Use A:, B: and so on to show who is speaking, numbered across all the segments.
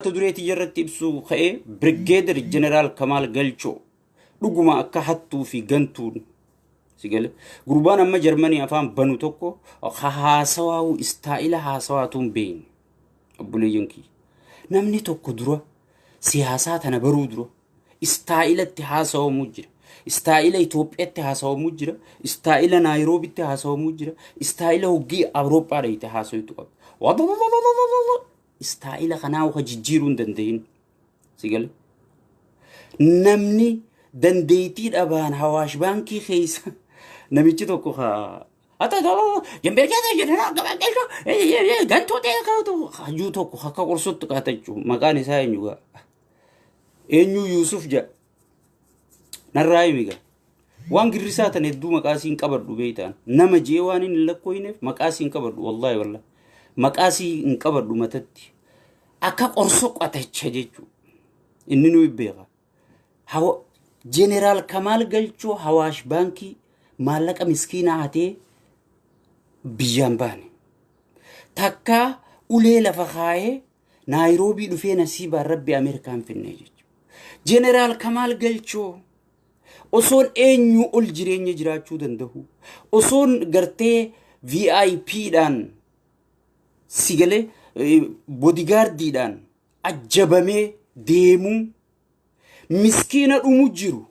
A: Mata duree tiyya irratti ibsuu ka'ee Birgeeder Jeneraal Kamaal Galchoo dhuguma akka hattuu fi gantuun si gale. Gurbaan amma Jarmanii afaan banu tokko haasawaa'u istaa'ila haasawaatu hin beekne. Obboleeyyan kiyya. Namni tokko dura siyaasaa tana baruu dura istaa'ilatti haasawamuu jira. Istaa'ila Itoophiyaatti haasawamuu jira. Istaa'ila Naayiroobitti haasawamuu jira. Istaa'ila hoggii Awurooppaa dhayite haasawitu qaba. Istaa'ila kanaa ka jijjiiruu hin danda'in. Si gale? Namni dandeettii dhabaan Hawaash Baankii keessa namichi tokko ka gantuu ta'e hajuu tokko akka qorsutti qaata jechuudha. Maqaan isaa eenyu gaa? Eenyu Yuusuf jedha. Narraa himi gaa. Waan girrisaa tan hedduu maqaa siin qabadhu beektaan. Nama jee waan hin lakkooyneef maqaa siin qabadhu wallaahi wallaahi. Maqaa sii hin qabadhu matatti. Akka qorso qatacha jechuudha. Inni nu beeka. Jeneraal Kamaal Galchoo Hawaash Baankii maallaqa miskiinaa hatee biyyaan baane. Takkaa ulee lafa kaayee Naayiroobii dhufee nasiibaan rabbi Ameerikaan finnee jechuudha. Jeneraal Kamaal Galchoo osoon eenyuu ol jireenya jiraachuu danda'u osoon gartee VIPdhaan si galee boodigaardiidhaan ajjabamee deemuu miskiina dhumu jiru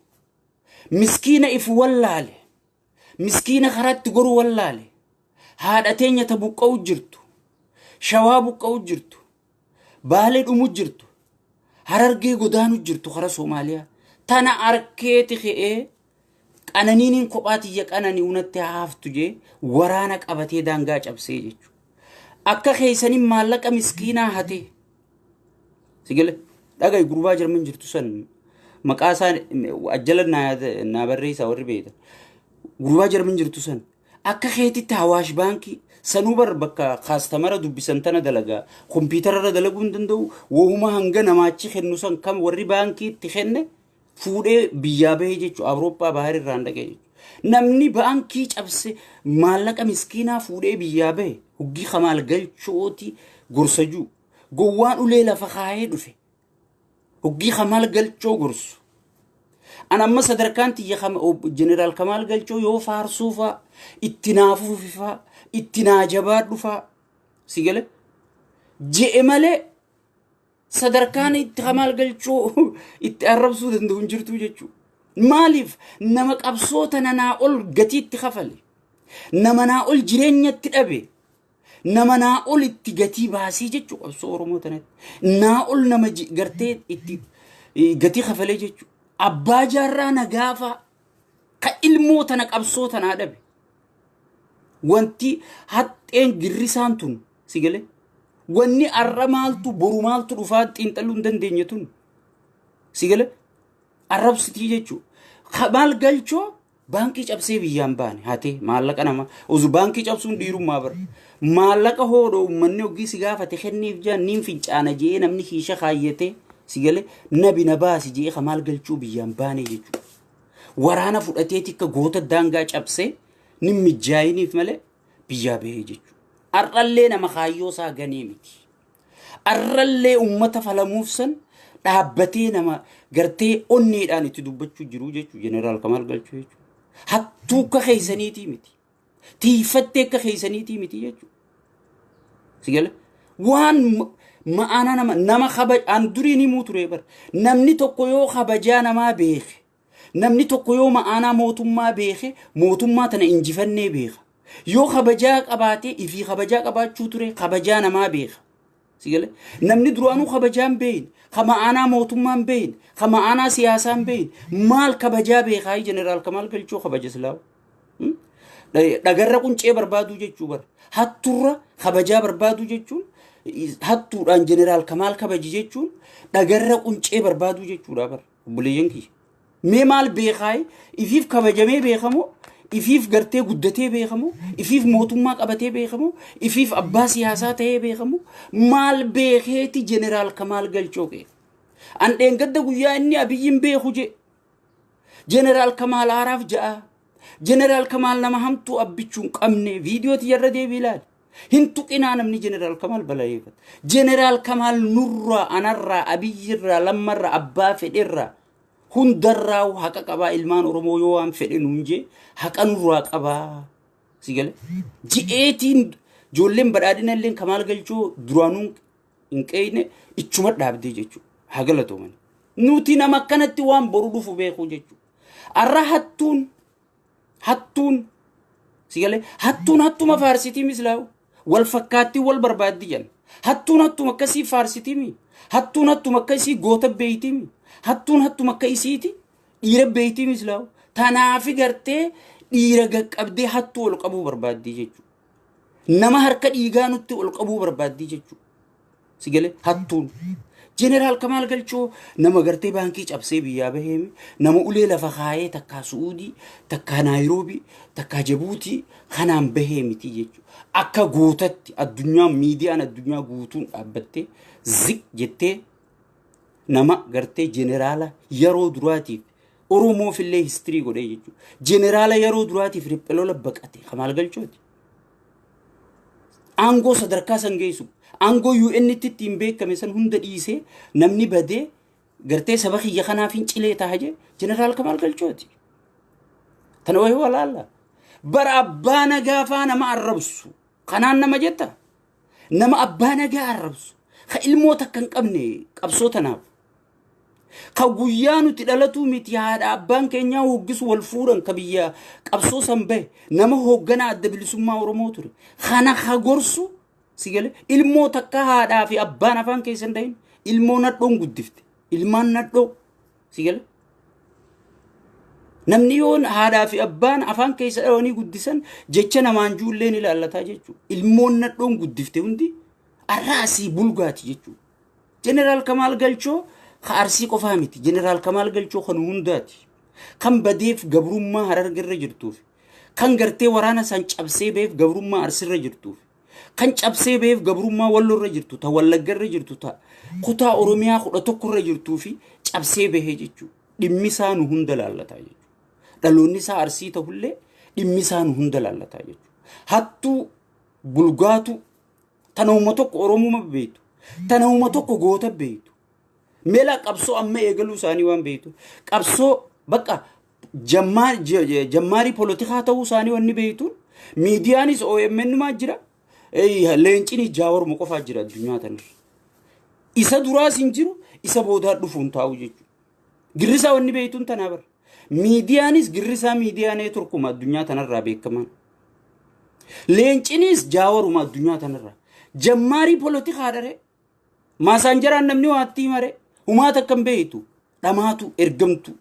A: miskiina if wallaale miskiina karaatti goru wallaale haadha teenya ta buqqa'u jirtu shawaa buqqa'u jirtu baalee dhumu jirtu harargee godaanu jirtu kara soomaaliyaa tana arkeeti ka'ee qananiiniin kophaa tiyya qananii unatti haaftu jee waraana qabatee daangaa cabsee jechuudha. Akka keessaniin maallaqa miskiinaa hatee sigale dhaga'i gurbaa jarman jirtu san maqaa isaa ajjala naa barreessaa warri beektan gurbaa jarman jirtu san akka keetitti hawaash baankii sanuu bar bakka kaastamara dubbisan tana dalagaa kompiitara irra dalaguu hin danda'u wohuma hanga namaachi kennu san kam warri baankii itti kenne fuudhee biyyaa bahee jechuudha Awurooppaa bahar irraan dhaqee jechuudha. Namni baankii cabse maallaqa miskiinaa fuudhee biyyaa bahe hoggii kamaal galchooti gorsa jiru. Gowwaan ulee lafa kaayee dhufe hoggii kamaal galchoo gorsu. An amma sadarkaan tiyya jeneraal Kamaal Galchoo yoo faarsuu faa itti naa fufi faa itti naa jabaadhu faa si gale je'e malee sadarkaan itti Kamaal Galchoo itti arrabsuu danda'u hin jirtu jechuudha. Maaliif nama qabsoo tana naa ol gatii itti kafale nama naa ol jireenya itti dhabe nama naa ol itti gatii baasee jechuudha qabsoo Oromoo tanatti. Naa ol nama gartee itti gatii kafalee jechuudha. Abbaa jaarraa nagaafaa ka ilmoo tana qabsoo tanaa dhabe. Wanti haxxeen girrisaan tun si galee wanni arra maaltu boru maaltu dhufaa xiinxaluu hin dandeenye tun si galee arrabsitii jechuudha. Kamaal Galchoo baankii cabsee biyyaan baane hatee maallaqa nama ozu baankii cabsuun dhiirummaa bara maallaqa hoodho uummanni hoggii si gaafate kenniif jaan niin fincaana je'ee namni kiisha kaayyatee si galee nabi na baasi je'ee Kamaal Galchoo biyyaan baane jechuudha. Waraana fudhatee tikka goota daangaa cabsee nin mijjaayiniif malee biyyaa bahee jechuudha. Har'allee nama kaayyoo isaa ganee miti. Arrallee ummata falamuuf san dhaabbatee nama gartee onneedhaan itti dubbachuu jiru jechuudha. Jeneraal Kamaal Galchuu jechuudha. Hattuu akka keessaniitii miti. Tiifattee akka keessaniitii miti jechuudha. Si gala? Waan ma'aanaa nama nama kabaj an duriin himuu ture bara. Namni tokko yoo kabajaa namaa beeke Namni tokko yoo ma'aanaa mootummaa beeke mootummaa tana injifannee beeka. Yoo kabajaa qabaate ifii kabajaa qabaachuu ture kabajaa namaa beeka. Si gale? Namni duraanuu kabajaa hin beekne, ka ma'aanaa mootummaa hin beekne, ka ma'aanaa siyaasaa hin beekne, maal kabajaa beekaa jeneraal Kamaal Galchoo kabaja silaawu. Dhagarra quncee barbaaduu jechuu bara. Hatturra kabajaa barbaaduu jechuun hattuudhaan jeneraal Kamaal kabaji jechuun dhagarra quncee barbaaduu jechuudha bara. Obboleeyyan kiyya. Mee maal beekaayi? Ifiif kabajamee beekamoo? Ifiif gartee guddatee beekamoo? Ifiif mootummaa qabatee beekamoo? Ifiif abbaa siyaasaa ta'ee beekamoo? Maal beekeeti jeneraal Kamaal Galchoo qeeqa? An dheengadda guyyaa inni Abiyyiin beeku jee. Jeneraal Kamaal Aaraaf ja'a. Jeneraal Kamaal nama hamtuu abbichuu hin qabne viidiyoo tiyyarra deebii ilaali. Hin tuqinaa namni Jeneraal Kamaal balaleeffata. Jeneraal Kamaal nurraa, anarraa, Abiyyirraa, Lammarraa, abbaa fedherraa hundarraa haqa qabaa. Ilmaan Oromoo yoo waan fedhe nuun jee haqa nurraa qabaa. Si gale? Ji'eetiin ijoolleen badhaadhina illee Kamaal Galchoo duraanuu hin qeeyne ichuma dhaabdee jechuudha. Haa galatooman. Nuti nama akkanatti waan boru dhufu beekuu jechuudha. Arra hattuun si galee, hattuun hattuma faarsitii mislaawu wal fakkaattii wal barbaaddi jedhan. Hattuun hattuma akkasii faarsitii mi? Hattuun hattuma akkasii goota beeytii mi? Hattuun hattuma akka isiiti dhiira beeytii mislaawu. Tanaafi gartee dhiira gaqqabdee hattuu ol qabuu barbaaddii jechuudha. Nama harka dhiigaa nutti ol qabuu barbaaddii jechuudha. Si galee, hattuun. Jeneraal Kamaal Galchoo nama gartee baankii cabsee biyyaa baheemi, nama ulee lafa kaayee takkaa Su'uudii, takkaa Naayiroobii, takkaa Jabuutii kanaan bahee miti jechuudha. Akka gootatti addunyaa, miidiyaan addunyaa guutuun dhaabbattee zik jettee nama gartee jeneraala yeroo duraatiif Oromoof illee history godhee jechuudha. Jeneraala yeroo duraatiif riphee lola baqate Kamaal Galchooti. Aangoo sadarkaa san geessu, aangoo UN tti ittiin beekame san hunda dhiisee namni badee gartee saba kiyya kanaaf hin cilee ta'a jee Jeneraal Kamaal Galchooti. Tana wayii walaalla. Bara abbaa nagaa faa nama arrabsu kanaan nama jetta, nama abbaa nagaa arrabsu, ka ilmoo takka hin qabne, qabsoo tanaaf. Ka guyyaa nuti dhalatuu miti haadha abbaan keenyaa hooggisu wal fuudhan, ka biyya qabsoo san bahe, nama hoogganaa Adda Bilisummaa Oromoo ture. Kana ka gorsu, si gale, ilmoo takka haadhaa fi abbaan afaan keessa hin dhahin, ilmoo nadhoon guddifte, ilmaan nadhoo, si gale. Namni yoo haadhaa fi abbaan afaan keessa dhawanii guddisan jecha namaan juullee ni ilaallataa jechuudha. Ilmoon nadhoon guddifte hundi arraasii bulgaati jechuudha. Jeneraal Kamaal Galchoo ka Arsii qofaa miti. Jeneraal Kamaal Galchoo kan hundaati. Kan badeef gabrummaa Harargerra jirtuuf. Kan gartee waraana san cabsee beef gabrummaa Arsirra jirtuuf. Kan cabsee beef gabrummaa Wallorra jirtu, ta Wallaggarra jirtu, ta kutaa Oromiyaa 11rra jirtuu fi cabsee bahee jechuudha. Dhimmi isaa nu hunda laallataa jechuudha. Dhaloonni isaa Arsii ta'ullee dhimmi isaa nu hunda laallataa jechuudha. Hattuu bulgaatu tanuma tokko Oromuma beektu. Tanuma tokko goota beektu. Mela qabsoo amma eegaluu isaanii waan beektu. Qabsoo bakka jammaarii polotikaa ta'uu isaanii wanni beektuun miidiyaanis OMN maa jira. Leencini Jaawaruma qofaa jira addunyaa tanarra. Isa duraas hin jiru, isa boodaa dhufuun taa'u jechuudha. Girrisaa wanni beektuun tanaa bara. Miidiyaanis girrisaa miidiyaa neetworkuma addunyaa tanarraa beekamaan. Leencinis Jaawaruma addunyaa tanarraa. Jammaarii polotikaa dharee. Maasaanjaraan namni waattii mare humaata akkam beektu, dhamaatu ergamtu,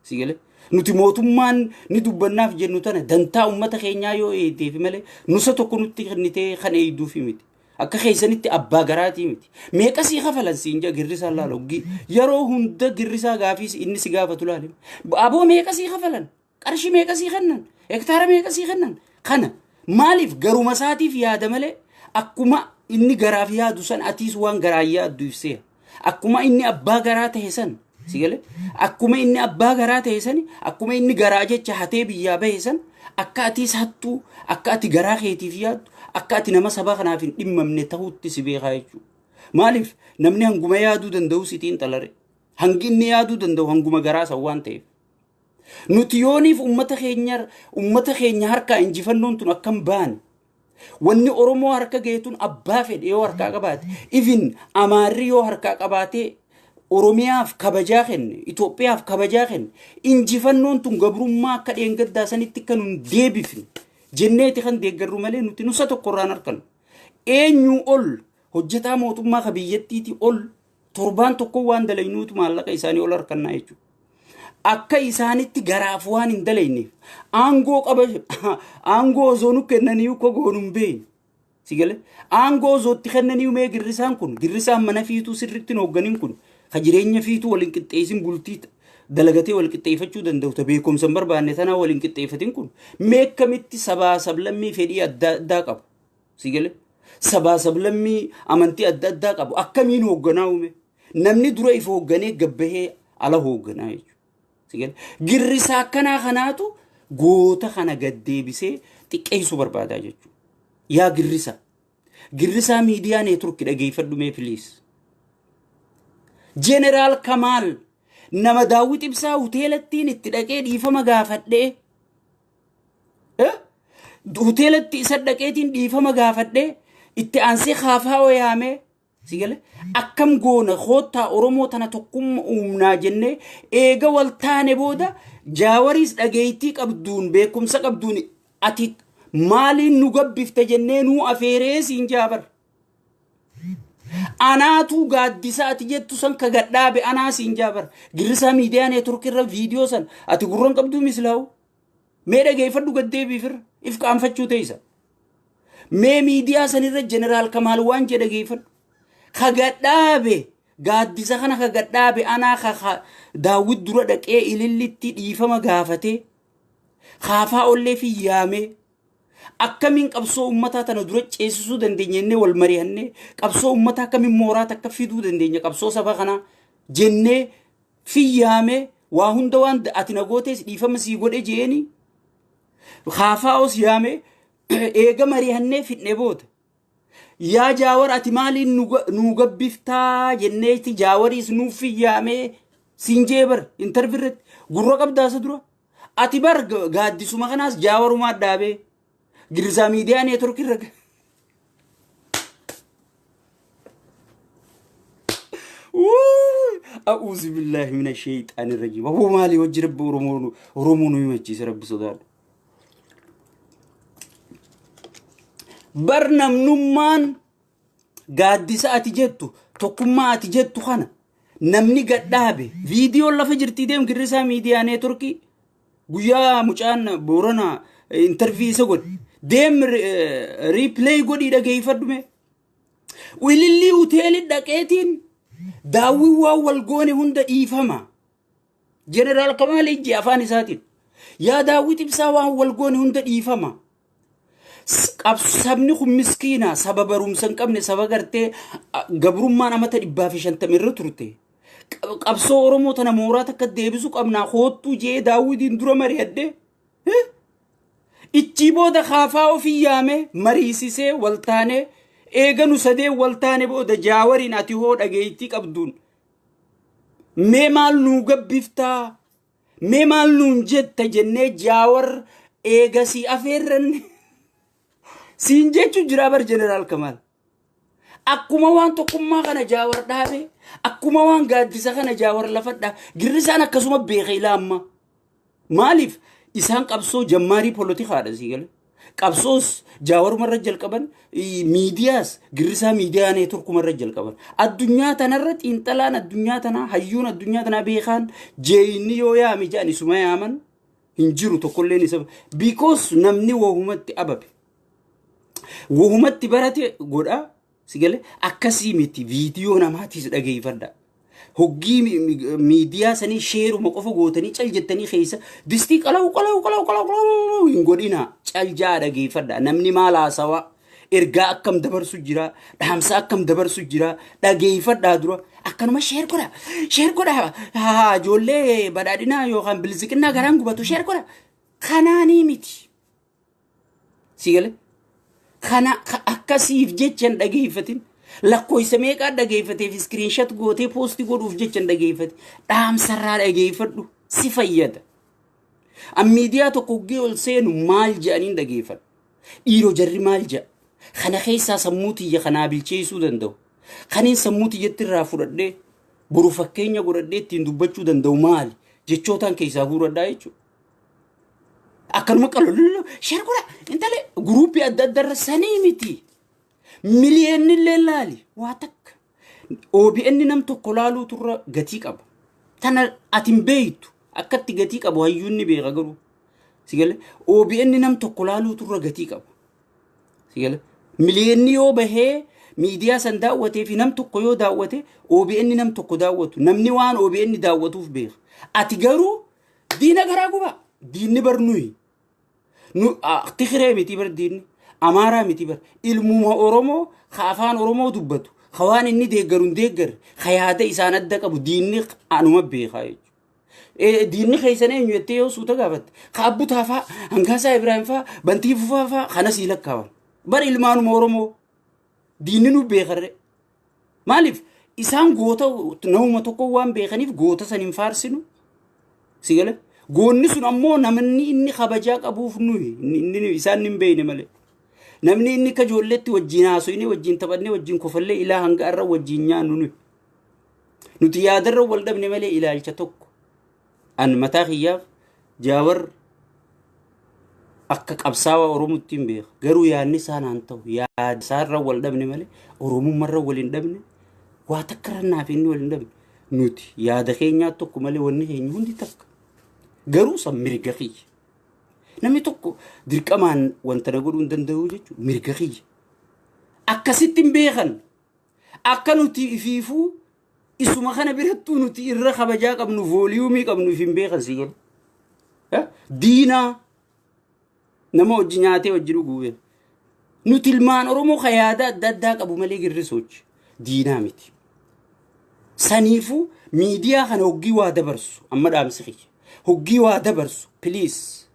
A: si galee. Nuti mootummaan ni dubbannaaf jennu tana dantaa uummata keenyaa yoo eegdeef malee nusa tokko nutti kennitee kan eegduufi miti. Akka keessanitti abbaa garaatii miti. Meeqa sii kafalan siin jaa girrisaan laala hoggii. Yeroo hunda girrisaa gaafii inni si gaafatu laale. Aboo, meeqa sii kafalan? Qarshii meeqa sii kennan? Hektaara meeqa sii kennan? Kana maaliif garuma isaatiif yaada malee, akkuma inni garaaf yaadu san atiis waan garaan yaaddu ibseera. Akkuma inni abbaa garaa ta'e san, si galee, akkuma inni abbaa garaa ta'e san, akkuma inni garaa jecha hatee biyyaa bahe san, akka atiis hattuu, akka ati garaa keetiif yaaddu, akka ati nama saba kanaaf hin dhimmamne ta'utti si beekaa jechuudha. Maaliif namni hanguma yaaduu danda'u sitiin xalare. Hangi inni yaaduu danda'u hanguma garaa san waan ta'eef. Nuti yooniif ummata keenya harkaa injifannoon tun akkam baane. Wanni Oromoo harka geetun abbaa fedhe yoo harkaa qabaate, even Amaarri yoo harkaa qabaatee Oromiyaaf kabajaa kenne, Itoophiyaaf kabajaa kenne, injifannoon tun gabrummaa akka dheengaddaa sanitti kan nun deebifne jenneeti kan deeggarru malee nuti nusa tokkorraan harkannu. Eenyu ol hojjetaa mootummaa ka biyyattiiti ol torbaan tokko waan dalaynuutu maallaqa isaanii ol harkannaa jechuudha. Akka isaanitti garaaf waan hin dalayneef aangoo qaba, aangoo osoo nu kennanii akka goonu hin beekne. Si galee, aangoo osoo itti kennanii, mee girrisaan kun, girrisaan mana fiituu sirriitti hin hoogganin kun, ka jireenya fiituu waliin qixxeessin, bultii dalagatee wal qixxeeffachuu danda'u, ta beekumsa hin barbaanne tanaa waliin qixxeeffatin kun, mee akkamitti sabaa sablammii fedhii adda addaa qabu? Si galee, sabaa sablammii amantii adda addaa qabu akkamiin hoogganaa uume? Namni dura if hoogganee gabbahee ala hoogganaa jechuudha. Si galee, girrisaa akkanaa kanaatu goota kana gaddeebisee xiqqeessuu barbaadaa jechuudha. Yaa girrisa. Girrisaa Media Network dhageeffadhu mee, please. Jeneraal Kamaal nama Daawwit Ibsaa hoteelattiin itti dhaqee dhiifama gaafadhee, hoteelatti isa dhaqeetiin dhiifama gaafadhee, itti aansee kaafaa yaamee, si gale, akkam goona, koottaa Oromoo tana tokkummaa uumnaa jennee eega wal taane booda, Jaawariis dhageettii qabduun, beekumsa qabduun, ati maaliin nu gabbifte jennee nuu afeeree siin jaabar. Anaatu gaaddisa ati jettu san ka gadhaabe anaa siin jaabar. Girrisaa Media Network irra viidiyoo san ati gurran qabduu mislaawu. Mee dhageeffadhu, gaddeebiifirra if qaanfachuu teessa. Mee miidiyaa sanirra Jeneraal Kamaal waan jedhe dhageeffadhu. Ka gadhaabe gaaddisa kana, ka gadhaabe anaa, ka Daawwit dura dhaqee Ilillitti dhiifama gaafatee, kaafaa ollee fi yaamee, akkamiin qabsoo ummataa tana dura ceesisuu dandeenya jennee wal mari'annee, qabsoo ummataa akkamiin mooraa takka fiduu dandeenya, qabsoo saba kanaa jennee fiyyaamee, waa hunda waan ati na gootees dhiifama sii godhe jeeni, kaafaa'os yaamee, eega mari'annee fidne booda, yaa Jaawar, ati maaliin nu gabbiftaa jenneeti, Jaawariis nuuf fiyyaamee siin jee bar. Interview irratti gurra qabdaasa dura ati bar gaaddisuma kanaas Jaawarumaa dhaabee Girrisaa Media Network irra. أعوذ بالله من الشيطان الرجيم. Aboo, maali wajji rabbi Oromoo nu himachiise? Rabbi sodaadhu. Bar namnummaan gaaddisa ati jettu, tokkummaa ati jettu kana namni gadhaabe, viidiyoon lafa jirtii, deem Girrisaa Media Network, guyyaa mucaan Boorana interview isa godhe deem replay godhii dhageeffadhu mee. Ilillii hoteelii dhaqeetiin daawwii waan wal goone hunda dhiifama. Jeneraal Kamaal ijji afaan isaatiin. Yaa Daawwit Ibsaa, waan wal goone hunda dhiifama. Sabni kun miskiina, saba barumsa hin qabne, saba gartee gabrummaan amata 150 irra turte. Qabsoo Oromoo tana mooraa takka deebisu qabnaa, koottuu jee Daawwitiin dura mari'adhe. Ichii booda kaafaa ofii yaame mariisisee, waltaanee eeganu sadeen waltaane booda, Jaawariin ati hoo dhageettii qabduun mee maal nuu gabbiftaa, mee maal nuun jetta jennee, Jaawar eegasii afeerranne siin jechuun jira bar Jeneraal Kamaal. Akkuma waan tokkummaa kana Jaawar dhaabe, akkuma waan gaaddisa kana Jaawar lafa dhaabe, Girrisaan akkasuma beeka ilaa amma. Maaliif isaan qabsoo jammaarii poolotikaadha, sii gale. Qabsoos Jaawarumarra jalqaban, miidiyaas Girrisaa Media Networkumarra jalqaban. Addunyaa tanarra xiinxalaan addunyaa tanaa, hayyuun addunyaa tanaa, beekaan jeeyinni yoo yaame jedhan isuma yaaman hin jiru tokkolleen isa. Because namni wahumatti ababe. Wahumatti barate godha, si gale, akkasii miti. Viidiyoo namaatiis dhageeffadha. Hoggii miidiyaa sanii shareuma qofa gootanii cal jettanii keessa distii qalawu qalawu qalawu qalawu qalawu hin godhina. Cal jaa dhageeffadha. Namni maal haasawaa, ergaa akkam dabarsu jira, dhaamsa akkam dabarsu jira, dhageeffadhaa dura. Akkanuma share godha, share godha, haa ijoollee badhaadhinaa yookaan bilziqinnaa garaan gubatu share godha kanaanii miti. Si gale? Kana akkasiif jecha hin dhageeffatin. Lakkoofsa meeqaa dhageeffateef screenshot gootee post godhuuf jecha hin dhageeffatin. Dhaamsarraa dhageeffadhu, si fayyada. An miidiyaa tokko hoggee ol seenu maal jedhaniin dhageeffadhu. Dhiiroo, jarri maal jedha? Kana keessaa sammuu tiyya kanaa bilcheessuu danda'u. Kaniin sammuu tiyyatti irraa fudhadhee boru fakkeenya godhadhee ittiin dubbachuu danda'u maali? Jechootaan keessaa guuradhaa jechuudha. Akkanuma qalollo share godha intale guruupii adda adda irra sanii miti. Miliyoonni illee laali waa takka. OBN nam tokko laaluutu irra gatii qaba. Tana ati hin beektu, akkatti gatii qabu hayyuun ni beeka garuu. Si galee, OBN nam tokko laaluutu irra gatii qaba. Si galee, miliyoonni yoo bahee miidiyaa san daawwatee fi nam tokko yoo daawwate, OBN nam tokko daawwatu, namni waan OBN daawwatuuf beeka. Ati garuu diina garaa gubaa, diinni bar nuyi. Nu Tikiree miti bar, diinni Amaaraa miti bar, ilmuma Oromoo ka afaan Oromoo dubbatu, ka waan inni deeggaru hin deeggarre, ka yaada isaan adda qabu diinni anuma beekaa jechuudha. Diinni keessan eenyu jettee yoo suuta gaafatte, ka Abbutaa faa, Hangaasaa Ibraahim faa, Bantii Fufaa faa kana sii lakkaawan. Bar ilmaanuma Oromoo. Diinni nu beekarre. Maaliif isaan goota namuma tokko waan beekaniif goota san hin faarsinu. Si gale? Goonni sun ammoo namni inni kabajaa qabuuf nuyi inni isaan hin beekne malee. Namni inni akka ijoolleetti wajjin haasofnee, wajjin taphannee, wajjin kofallee, ilaa hanga irra wajjin nyaannu nuyi. Nuti yaadarra wal dhabne malee ilaalcha tokko. An mataa kiyyaaf Jaawar akka qabsaawaa Oromootti hin beeka. Garuu yaadni isaan haan ta'u, yaada isaarra wal dhabne malee Oromummaarra wal hin dhabne, waa takka irra naaf inni wal hin dhabne. Nuti yaada keenyaa tokko malee wanni keenya hundi takka. Garuu san mirga kiyya. Namni tokko dirqamaan wanta na godhuu hin danda'u jechuudha. Mirga kiyya. Akkasitti hin beekan. Akka nuti ifiifuu isuma kana birattuu nuti irra kabajaa qabnu, volume qabnu if hin beekan, si godhu. Diinaa nama hojii nyaatee hojii dhuguu beeka. Nuti ilmaan Oromoo ka yaada adda addaa qabu malee girrisoochi diinaa miti. Saniifuu miidiyaa kana hoggii waa dabarsu, amma dhaamsi kiyya. Hoggii waa dabarsu, please.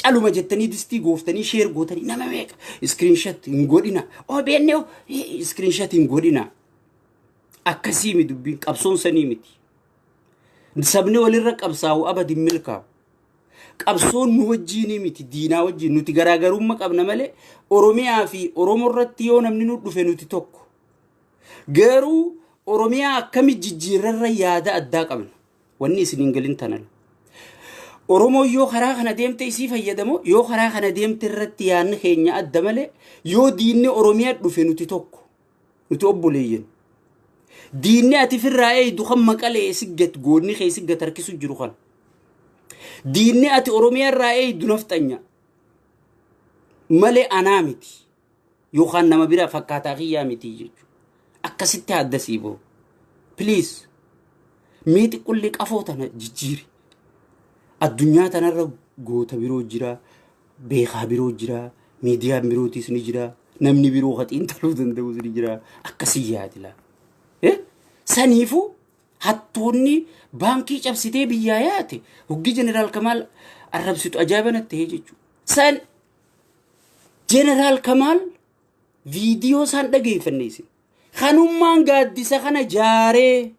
A: Caluma jettanii distii gooftanii share gootanii nama meeqa screenshot hin godhina. OBN screenshot hin godhina. Akkasii mi dubbiin qabsoon sanii miti. Sabni walirra qabsaa'u abadi hin milkaa'u. Qabsoon nu wajjiinii miti, diinaa wajjiin nuti garaagarummaa qabna malee Oromiyaa fi Oromoo irratti yoo namni nu dhufe nuti tokko. Garuu Oromiyaa akkami jijjiirrarra yaada addaa qabna. Wanni isin hin galin tanala. Oromoo yoo karaa kana deemte isii fayyadamoo, yoo karaa kana deemte irratti yaadni keenya adda malee yoo diinni Oromiyaa dhufe nuti tokko. Nuti obboleeyyan. Diinni ati firraa eeydu kan Maqalee siggat goonni kee siggat harkisu jiru kan. Diinni ati Oromiyaa irraa eeydu nafxanya. Malee anaa miti. Yookaan nama bira fakkaataa kiyyaa miti jechuudha. Akkasitti adda sii bahu. Please. Mee xiqqullee qafoo tana jijjiiri. Addunyaa tanarra goota biroo jira, beekaa biroo jira, miidiyaan birootis ni jira, namni biroo ka xiinxaluu danda'us ni jira. Akkasii yaadila. Saniifuu hattoonni baankii cabsitee biyyaa yaate hoggii Jeneraal Kamaal arrabsitu ajaa'iba natti ta'e jechuudha. San Jeneraal Kamaal viidiyoo isaan dhageeffanne isin. Kanummaan gaaddisa kana jaaree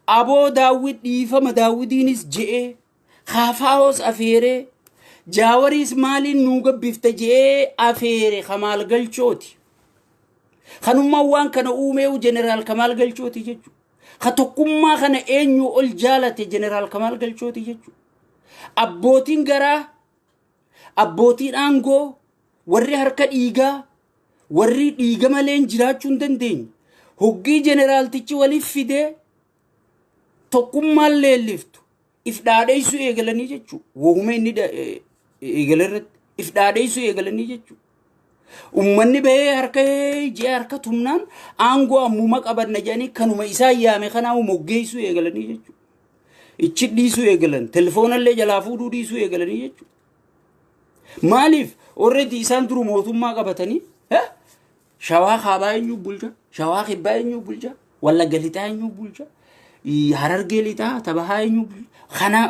A: aboo Daawwit dhiifama Daawwidiinis je'ee, Kaafaa'oos afeeree, Jaawariis maaliin nuu gabbifta je'ee afeere Kamaal Galchooti. Kanummaan waan kana uumeewu Jeneraal Kamaal Galchooti jechuudha. Ka tokkummaa kana eenyu ol jaalate Jeneraal Kamaal Galchooti jechuudha. Abbootiin garaa, abbootiin aangoo, warri harka dhiigaa, warri dhiiga maleen jiraachuu hin dandeenye. Hoggii jeneraaltichi waliif fidee tokkummaan leelliftu if dhaadheessuu eegalanii jechuudha. Wahuma inni eegale irratti if dhaadheessuu eegalanii jechuudha. Uummanni bahee harka ji'a harka tumnaan aangoo ammuma qabanna jedhanii kanuma isaan yaame kanaa moggeessuu eegalanii jechuudha. Ichi dhiisuu eegalan, telefoonallee jalaa fuudhuu dhiisuu eegalanii jechuudha. Maaliif? Already isaan duru mootummaa qabatanii Shawaa Kaabaa eenyu bulcha, Shawaa Kibbaa eenyu bulcha, Wallagga Lixaa eenyu bulcha, Harargee Lixaa Tabahaa eenyu bulcha, kana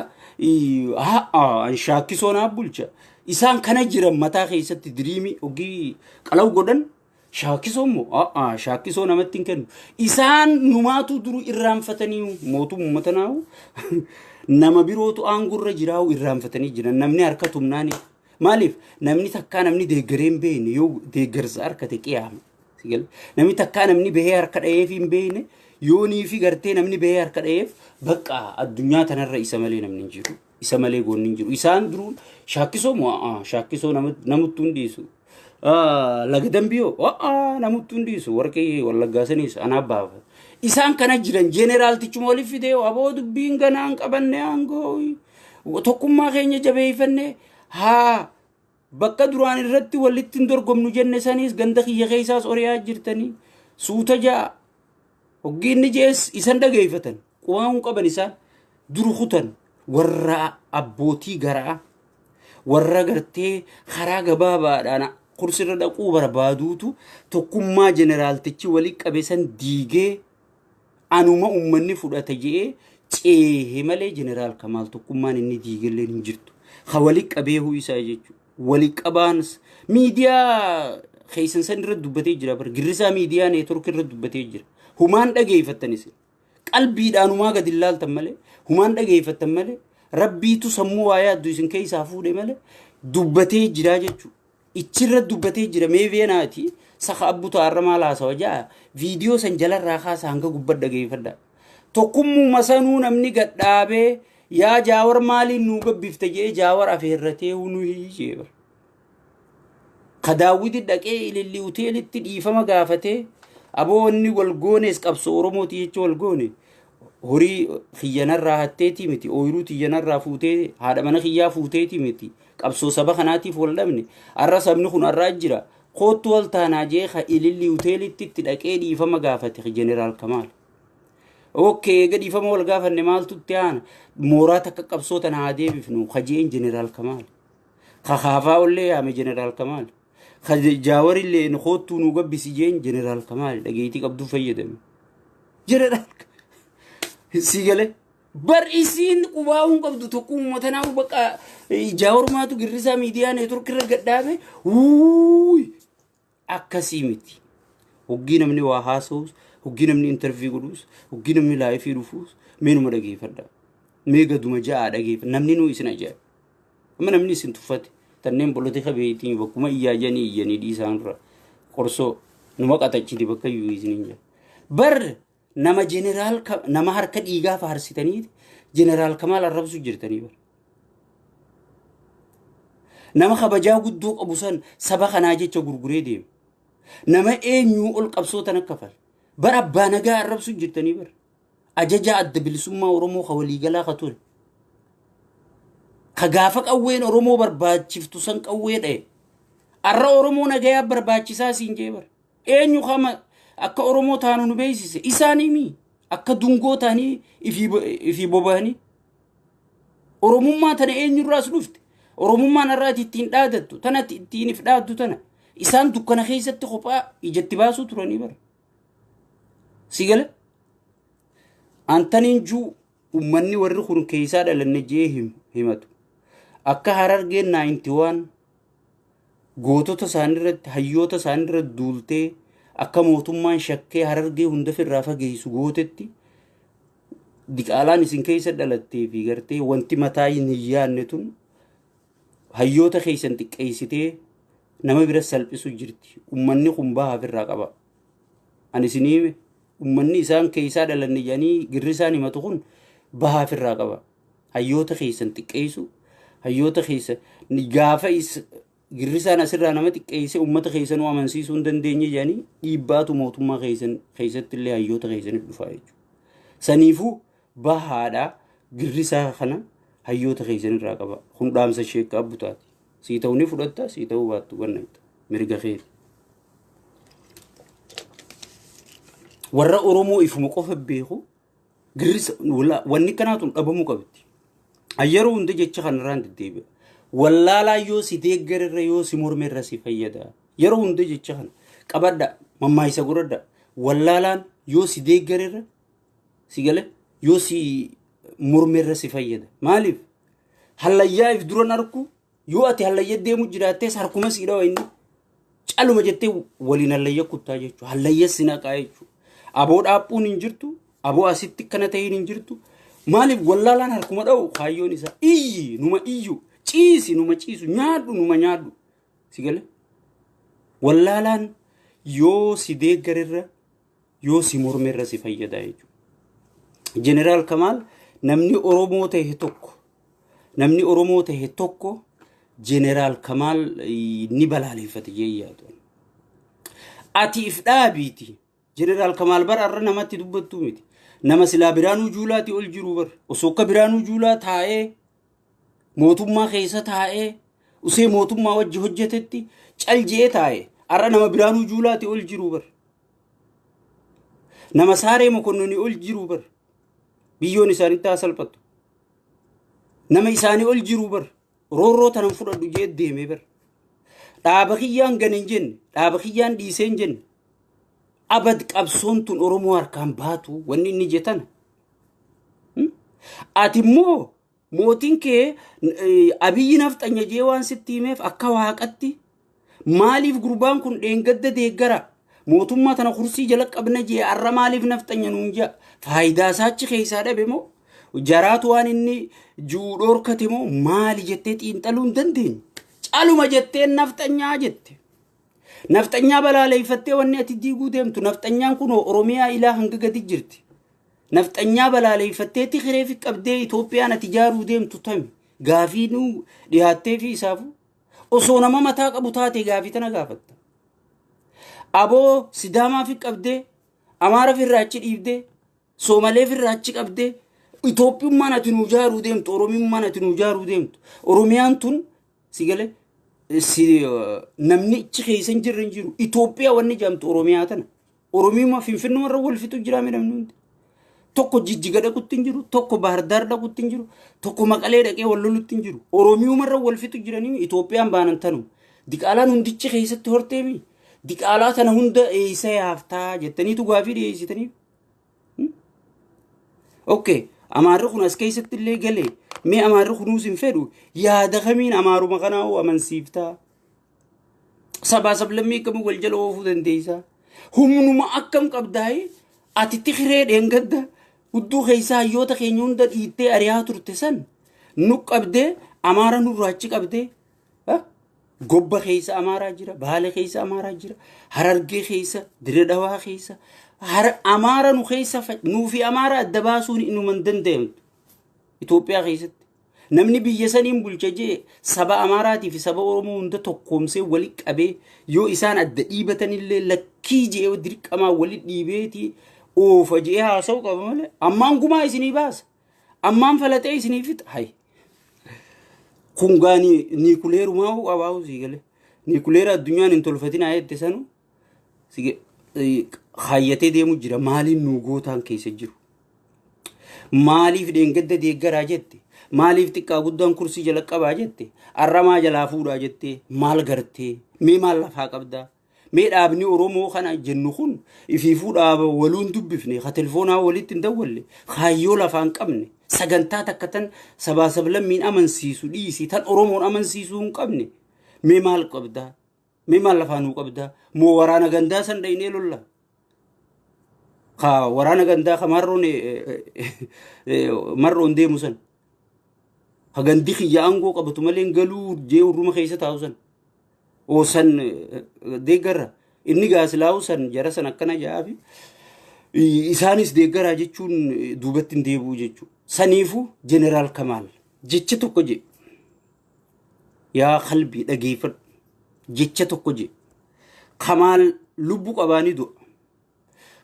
A: Shaakkisoo naa bulcha. Isaan kana jiran mataa keessatti diriimii hogii qalaw godhan, Shaakkisoo immoo Shaakkisoo namatti hin kennu. Isaan numaatu duru irraanfatanii mootummaa tanaawu nama birootu aangorra jiraa'u irraanfatanii jiran, namni harka tumnaani. Maaliif? Namni takkaa namni deeggaree hin beekne yoo deeggarsa harkate qiyaama. Namni takkaa namni bahee harka dha'eef hin beekne yoonii fi gartee namni bahee harka dha'eef bakka addunyaa tanarra isa malee namni hin jiru. Isa malee goonni hin jiru. Isaan duruu Shaakkisoo moo Shaakkisoo namuttuu hin dhiisu. Laga Dambiyoo namuttuu hin dhiisu. Warqii Wallaggaa saniis anaa baafa. Isaan kana jiran jeeneraaltichuma waliif fidee aboo dubbiin ganaan qabanne aangoo tokkummaa keenya jabeeffanne haa bakka duraan irratti walitti hin dorgomnu jenne saniis ganda kiyya keessaas oriyaa jirtanii suuta ja'a. Hoggii inni jees isan dhageeffatan qubaa'uun qaban, isaan duru kutan warra abbootii garaa, warra gartee karaa gabaabaadhaan kursirra dhaquu barbaaduutu tokkummaa jeneraaltichi walitti qabe san diigee anuma ummanni fudhata je'ee ceehe malee Jeneraal Kamaal tokkummaan inni diigelleen hin jirtu. Ka walitti qabeehuu isaa jechuudha. Walitti qabaan miidiyaa Keessan san irra dubbatee jira bar. Girrisaa Miidiyaa Neetwork irra dubbatee jira. Humaan dhageeffattan isin. Qalbiidhaan humaa gadi ilaaltan malee, humaan dhageeffattan malee, rabbiitu sammuu waa yaaddu isin keessaa fuudhe malee dubbatee jira jechuudha. Ichirra dubbatee jira. Mee veenaati saka abbuta har'a maal haasawa jaa viidiyoo san jalarraa kaasa hanga gubbaa dhageeffadha. Tokkummuma sanuu namni gadhaabee yaa Jaawar maaliin nuu gabbifte jee Jaawar afeerratee nu hiishee bara. Ka Daawwiti dhaqee Ililli hoteelitti dhiifama gaafatee, aboo wanni wal goones qabsoo Oromooti jecha wal goone, horii kiyyanarraa hatteetii miti, ooyiruu tiyyanarraa fuutee, haadha mana kiyyaa fuuteetii miti, qabsoo saba kanaatiif wal dhabne, har'a sabni kun har'aa jira, koottu wal taanaa jee ka Ililli hoteelitti itti dhaqee dhiifama gaafate Jeneraal Kamaal. Okay, eega dhiifama wal gaafanne maaltu itti aana? Mooraa takka qabsoo tana haa deebifnu ka jeen Jeneraal Kamaal. Ka kaafaa ollee yaame Jeneraal Kamaal. Ka Jaawarillee koottuu nu gabbisi jeen Jeneraal Kamaal dhageettii qabduu fayyadame. Jeneraal si galee bar isiin qubaa'uun qabdu tokko uummata naa bakka Jaawarumaatu Girrisaa Miidiyaa Neetwork irra gadhaabe wuuy akkasii miti. Hoggii namni waa haasa'us, hoggii namni interview godhus, hoggii namni live dhufuus meenuma dhageeffadha. Mee gaduma ja'aa dhageeffadha. Namni nuu isin ajaa'iba. Amma namni isin tuffate tanneen polotika beektii bakkuma iyyaa janii iyyanii dhiisaan irra qorsoo numa qatachiti bakka iyyuu isin hin jira. Bar nama jeneraal nama harka dhiigaa faarsitanii Jeneraal Kamaal arrabsu jirtanii bar. Nama kabajaa guddoo qabu san saba kanaa jecha gurguree deema. Nama eenyuu ol qabsoo tan akka fal. Bar abbaa nagaa arrabsu jirtanii bar. Ajaja Adda Bilisummaa Oromoo ka waliigalaa ka ture. Ka gaafa qawween Oromoo barbaachiftu san qawwee dha'e. Arra Oromoo nagayaa barbaachisaa siin jee bar. Eenyu kama akka Oromoo taanu nu beeksise isaanii mii akka dungoo ta'anii ifii boba'anii. Oromummaa tana eenyurraas dhufte? Oromummaan har'aati ittiin dhaadattu tana, ittiin if dhaaddu tana isaan dukkana keessatti kophaa ijatti baasuu turanii bara. Si gala? Antaniin juu ummanni warri kun keessaa dhalanne jee himatu. Akka Harargeen 91 gootota isaaniirratti, hayyoota isaaniirratti duultee akka mootummaan shakkee Harargee hunda ofirraa fageessu gootetti, diqaalaan isin keessa dhalattee fi gartee wanti mataa hin yaadne tun hayyoota keessan xiqqeessitee nama bira salphisu jirti. Ummanni kun bahaa ofirraa qaba. Ani isinii hime, ummanni isaan keessaa dhalanne jedhanii girri isaan himatu kun bahaa ofirraa qaba. Hayyoota keessan xiqqeessu, hayyoota keessa gaafa girri isaan asirraa nama xiqqeesse uummata keessanuu amansiisuu hin dandeenye jedhanii dhiibbaatu mootummaa keessan keessatti illee hayyoota keessaniif dhufaa jechuudha. Saniifuu bahaadha girri isaa kana hayyoota keessan irraa qaba. Kun dhaamsa sheekka abbutaati. Sii ta'uu ni fudhatta, sii ta'uu baattu ganna mirga keeti. Warra Oromoo ifuma qofa beeku girrisa wanni kanaatu dhabamuu qabdi. Yeroo hunda jecha kanarraan deddeebi'a. Wallaalaa yoo si deeggarerra yoo si mormerra si fayyada. Yeroo hunda jecha kana qabadha, mammaayisa godhadha. Wallaalaan yoo si deeggarerra, si gale, yoo si mormerra si fayyada. Maaliif? Hallayyaa if duran arku yoo ati hallayya deemu jiraattees harkuma sii dhawa inni. Caluma jettee waliin hallayya kuttaa jechuudha. Hallayya si naqaa jechuudha. Aboo dhaaphuun hin jirtu. Aboo asitti akkana ta'een hin jirtu. Maaliif? Wallaalaan harkuma dha'u, kaayyoon isaa iyyi numa iyyu, ciisi numa ciisu, nyaadhu numa nyaadhu. Si gale? Wallaalaan yoo si deeggarerra yoo si mormerra si fayyada jechuudha. Jeneraal Kamaal namni Oromoo ta'e tokko, namni Oromoo ta'e tokko Jeneraal Kamaal ni balaaleffate jee yaadu. Ati if dhaabiiti. Jeneraal Kamaal bara har'a namatti dubbattuu miti. Nama silaa Biraanuu Juulaatii ol jiru bar. Osoo akka Biraanuu Juulaa taa'ee mootummaa keessa taa'ee usee mootummaa wajji hojjetetti cal je'ee taa'e har'a nama Biraanuu Juulaatii ol jiru bar. Nama Saaree Mokonnonii ol jiru bar. Biyyoon isaanitti haa salphattu. Nama isaanii ol jiru bar. Roorroo tanan fudhadhu jee deemee bar. Dhaaba kiyyaan gane hin jenne, dhaaba kiyyaan dhiisee hin jenne. Abad qabsoon tun Oromoo harkaan baatu wanni inni jetana. Ati immoo mootiin kee Abiyyi nafxanya jee waan sitti himeef akka waaqatti Maaliif gurbaan kun dheengadda deeggara mootummaa tana kursii jala qabna jee, arra maaliif nafxanya nuun jea? Faayidaa isaa achi keessaa dhabe moo, jaraatu waan inni ji'uu dhoorkate moo, maali jettee xiinxaluu hin dandeenye. Caluma jetteen nafxanyaa jette. Nafxanyaa balaaleeffattee wanni ati diiguu deemtu, nafxanyaan kun Oromiyaa ilaa hanga gadi jirti. Nafxanyaa balaaleeffattee Tigiree fi qabdee Itoophiyaan ati ijaaruu deemtu tami? Gaafii nuu dhiyaattee fi isaafu osoo nama mataa qabu taate gaafii tana gaafatta. Aboo, Sidaamaa fi qabdee, Amaara firraa achi dhiibdee, Soomalee firraa achi qabdee, Itoophiyummaan ati nuu ijaaruu deemtu, Oromiyummaan ati nuu ijaaruu deemtu, Oromiyaan tun si galee si namni achi keessa hin jirre hin jiru. Itoophiyaa wanni jedhamtu Oromiyaa tana. Oromiyummaa Finfinnuma irra wal fixu jira namni hundi. Tokko Jijjiga dhaqutti hin jiru, tokko Baahirdaar dhaqutti hin jiru, tokko Maqalee dhaqee wal lolutti hin jiru. Oromiyuma irra wal fixu jiranii Itoophiyaan baanan tanu. Diqaalaan hundichi keessatti horteemi. Diqaalaa tana hunda eessa yaaftaa jettaniitu gaafii dhiyeessitaniif. Okay, Amaarri kun as keessatti illee galee, mee Amaarri kunuus hin fedhu, yaada kamiin Amaaruma kanaa hoo amansiiftaa? Sabaa sablammii akkamii wal jala oofuu dandeessaa? Humnuma akkam qabdaa'ee ati Tigiree dheengadda hudduu keessaa hayyoota keenya hunda dhiittee ari'aa turte san nu qabdee, Amaara nurraa achi qabdee? Gobba keessa Amaaraa jira, Baale keessa Amaaraa jira, Harargee keessa, Dire Dhawaa keessa. Amaara nu keessa nuufi Amaara adda baasuun inuma hin danda'amtu. Itoophiyaa keessatti. Namni biyya saniin bulcha jee saba Amaaraatii fi saba Oromoo hunda tokkoomsee wali qabee, yoo isaan adda dhiibatanillee lakkii jee dirqamaa wali dhiibeeti oofa jee haasa'u qaba malee ammaan gumaa isinii baasa. Ammaan falaxee isinii fixa. Hay. Kun gaa niikuleerumaa hoo qabaa'u sii galee. Niikuleera addunyaan hin tolfatin jette sanu kaayyatee deemu jira. Maaliin nuu gootaan keessa jiru? Maaliif dheengadda deeggaraa jette? Maaliif xiqqaa guddaan kursii jala qabaa jette? Arramaa jalaa fuudhaa jette? Maal gartee? Mee maal lafaa qabdaa? Mee dhaabni Oromoo kana jennu kun ifiifuu dhaaba waluun dubbifne, ka telefoonaa walitti hin dawwalle, kaayyoo lafaa hin qabne, sagantaa takka tan sabaa sablammiin amansiisu dhiisi tan Oromoon amansiisuu hin qabne. Mee maal qabdaa? Mee maal lafaa nuu qabdaa? Moo waraana gandaa san dhaynee lolla? Ka waraana gandaa ka marroon marroon deemu san. Ka gandi kiyya aangoo qabatu malee galuu jee hurruma keessa taa'u san. Oo san deeggarra. Inni gaasilaa'u san jara san akkana ja'aafi isaanis deeggaraa jechuun duubatti hin deebi'u jechuudha. Saniifuu Jeneraal Kamaal jecha tokko jedhe. Yaa qalbii, dhageeffadhu. Jecha tokko jedhe. Kamaal lubbu qabaanii du'a.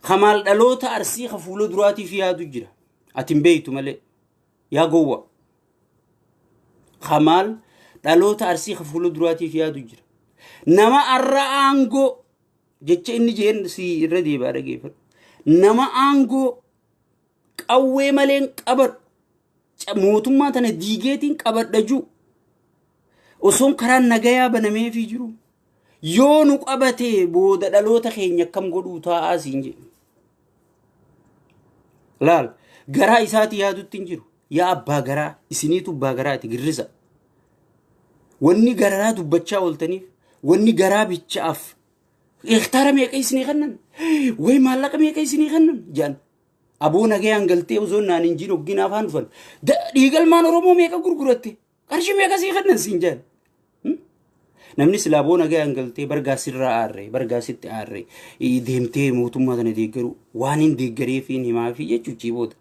A: Kamaal dhaloota Arsii ka fuula duraatiif yaadu jira. Ati hin beektu malee. Yaa gowwa. Kamaal dhaloota Arsii ka fuula duraatiif yaadu jira. Nama arra aangoo, jecha inni jeen si irra deebi'aa dhageeffadhu. Nama aangoo qawwee maleen qabadhu, mootummaa tana diigeetiin qabadha jiru. Osoon karaan nagayaa banameefii jiru. Yoo nu qabate booda dhaloota keenya akkam godhuu taa'aa siin jedhu. Laal, garaa isaati yaadutti hin jiru. Yaa abbaa garaa, isiniitu abbaa garaati girrisa. Wanni garaa dubbachaa ooltaniif, wanni garaa bichaaf hektaara meeqa isinii kennan? Way maallaqa meeqa isinii kennan? Jedhan. Aboo, nagayaan galtee osoo naan hin jiin hoggiin afaan dhufan. Dhiigalmaan Oromoo meeqa gurguratte? Qarshii meeqa sii kennan siin jedhan. Namni silaa aboo nagayaan galtee, bargaa sirraa aarree, bargaa sitti aarree, deemtee mootummaa tana deeggaru waan hin deeggareefiin himaafi jechuuchii booda.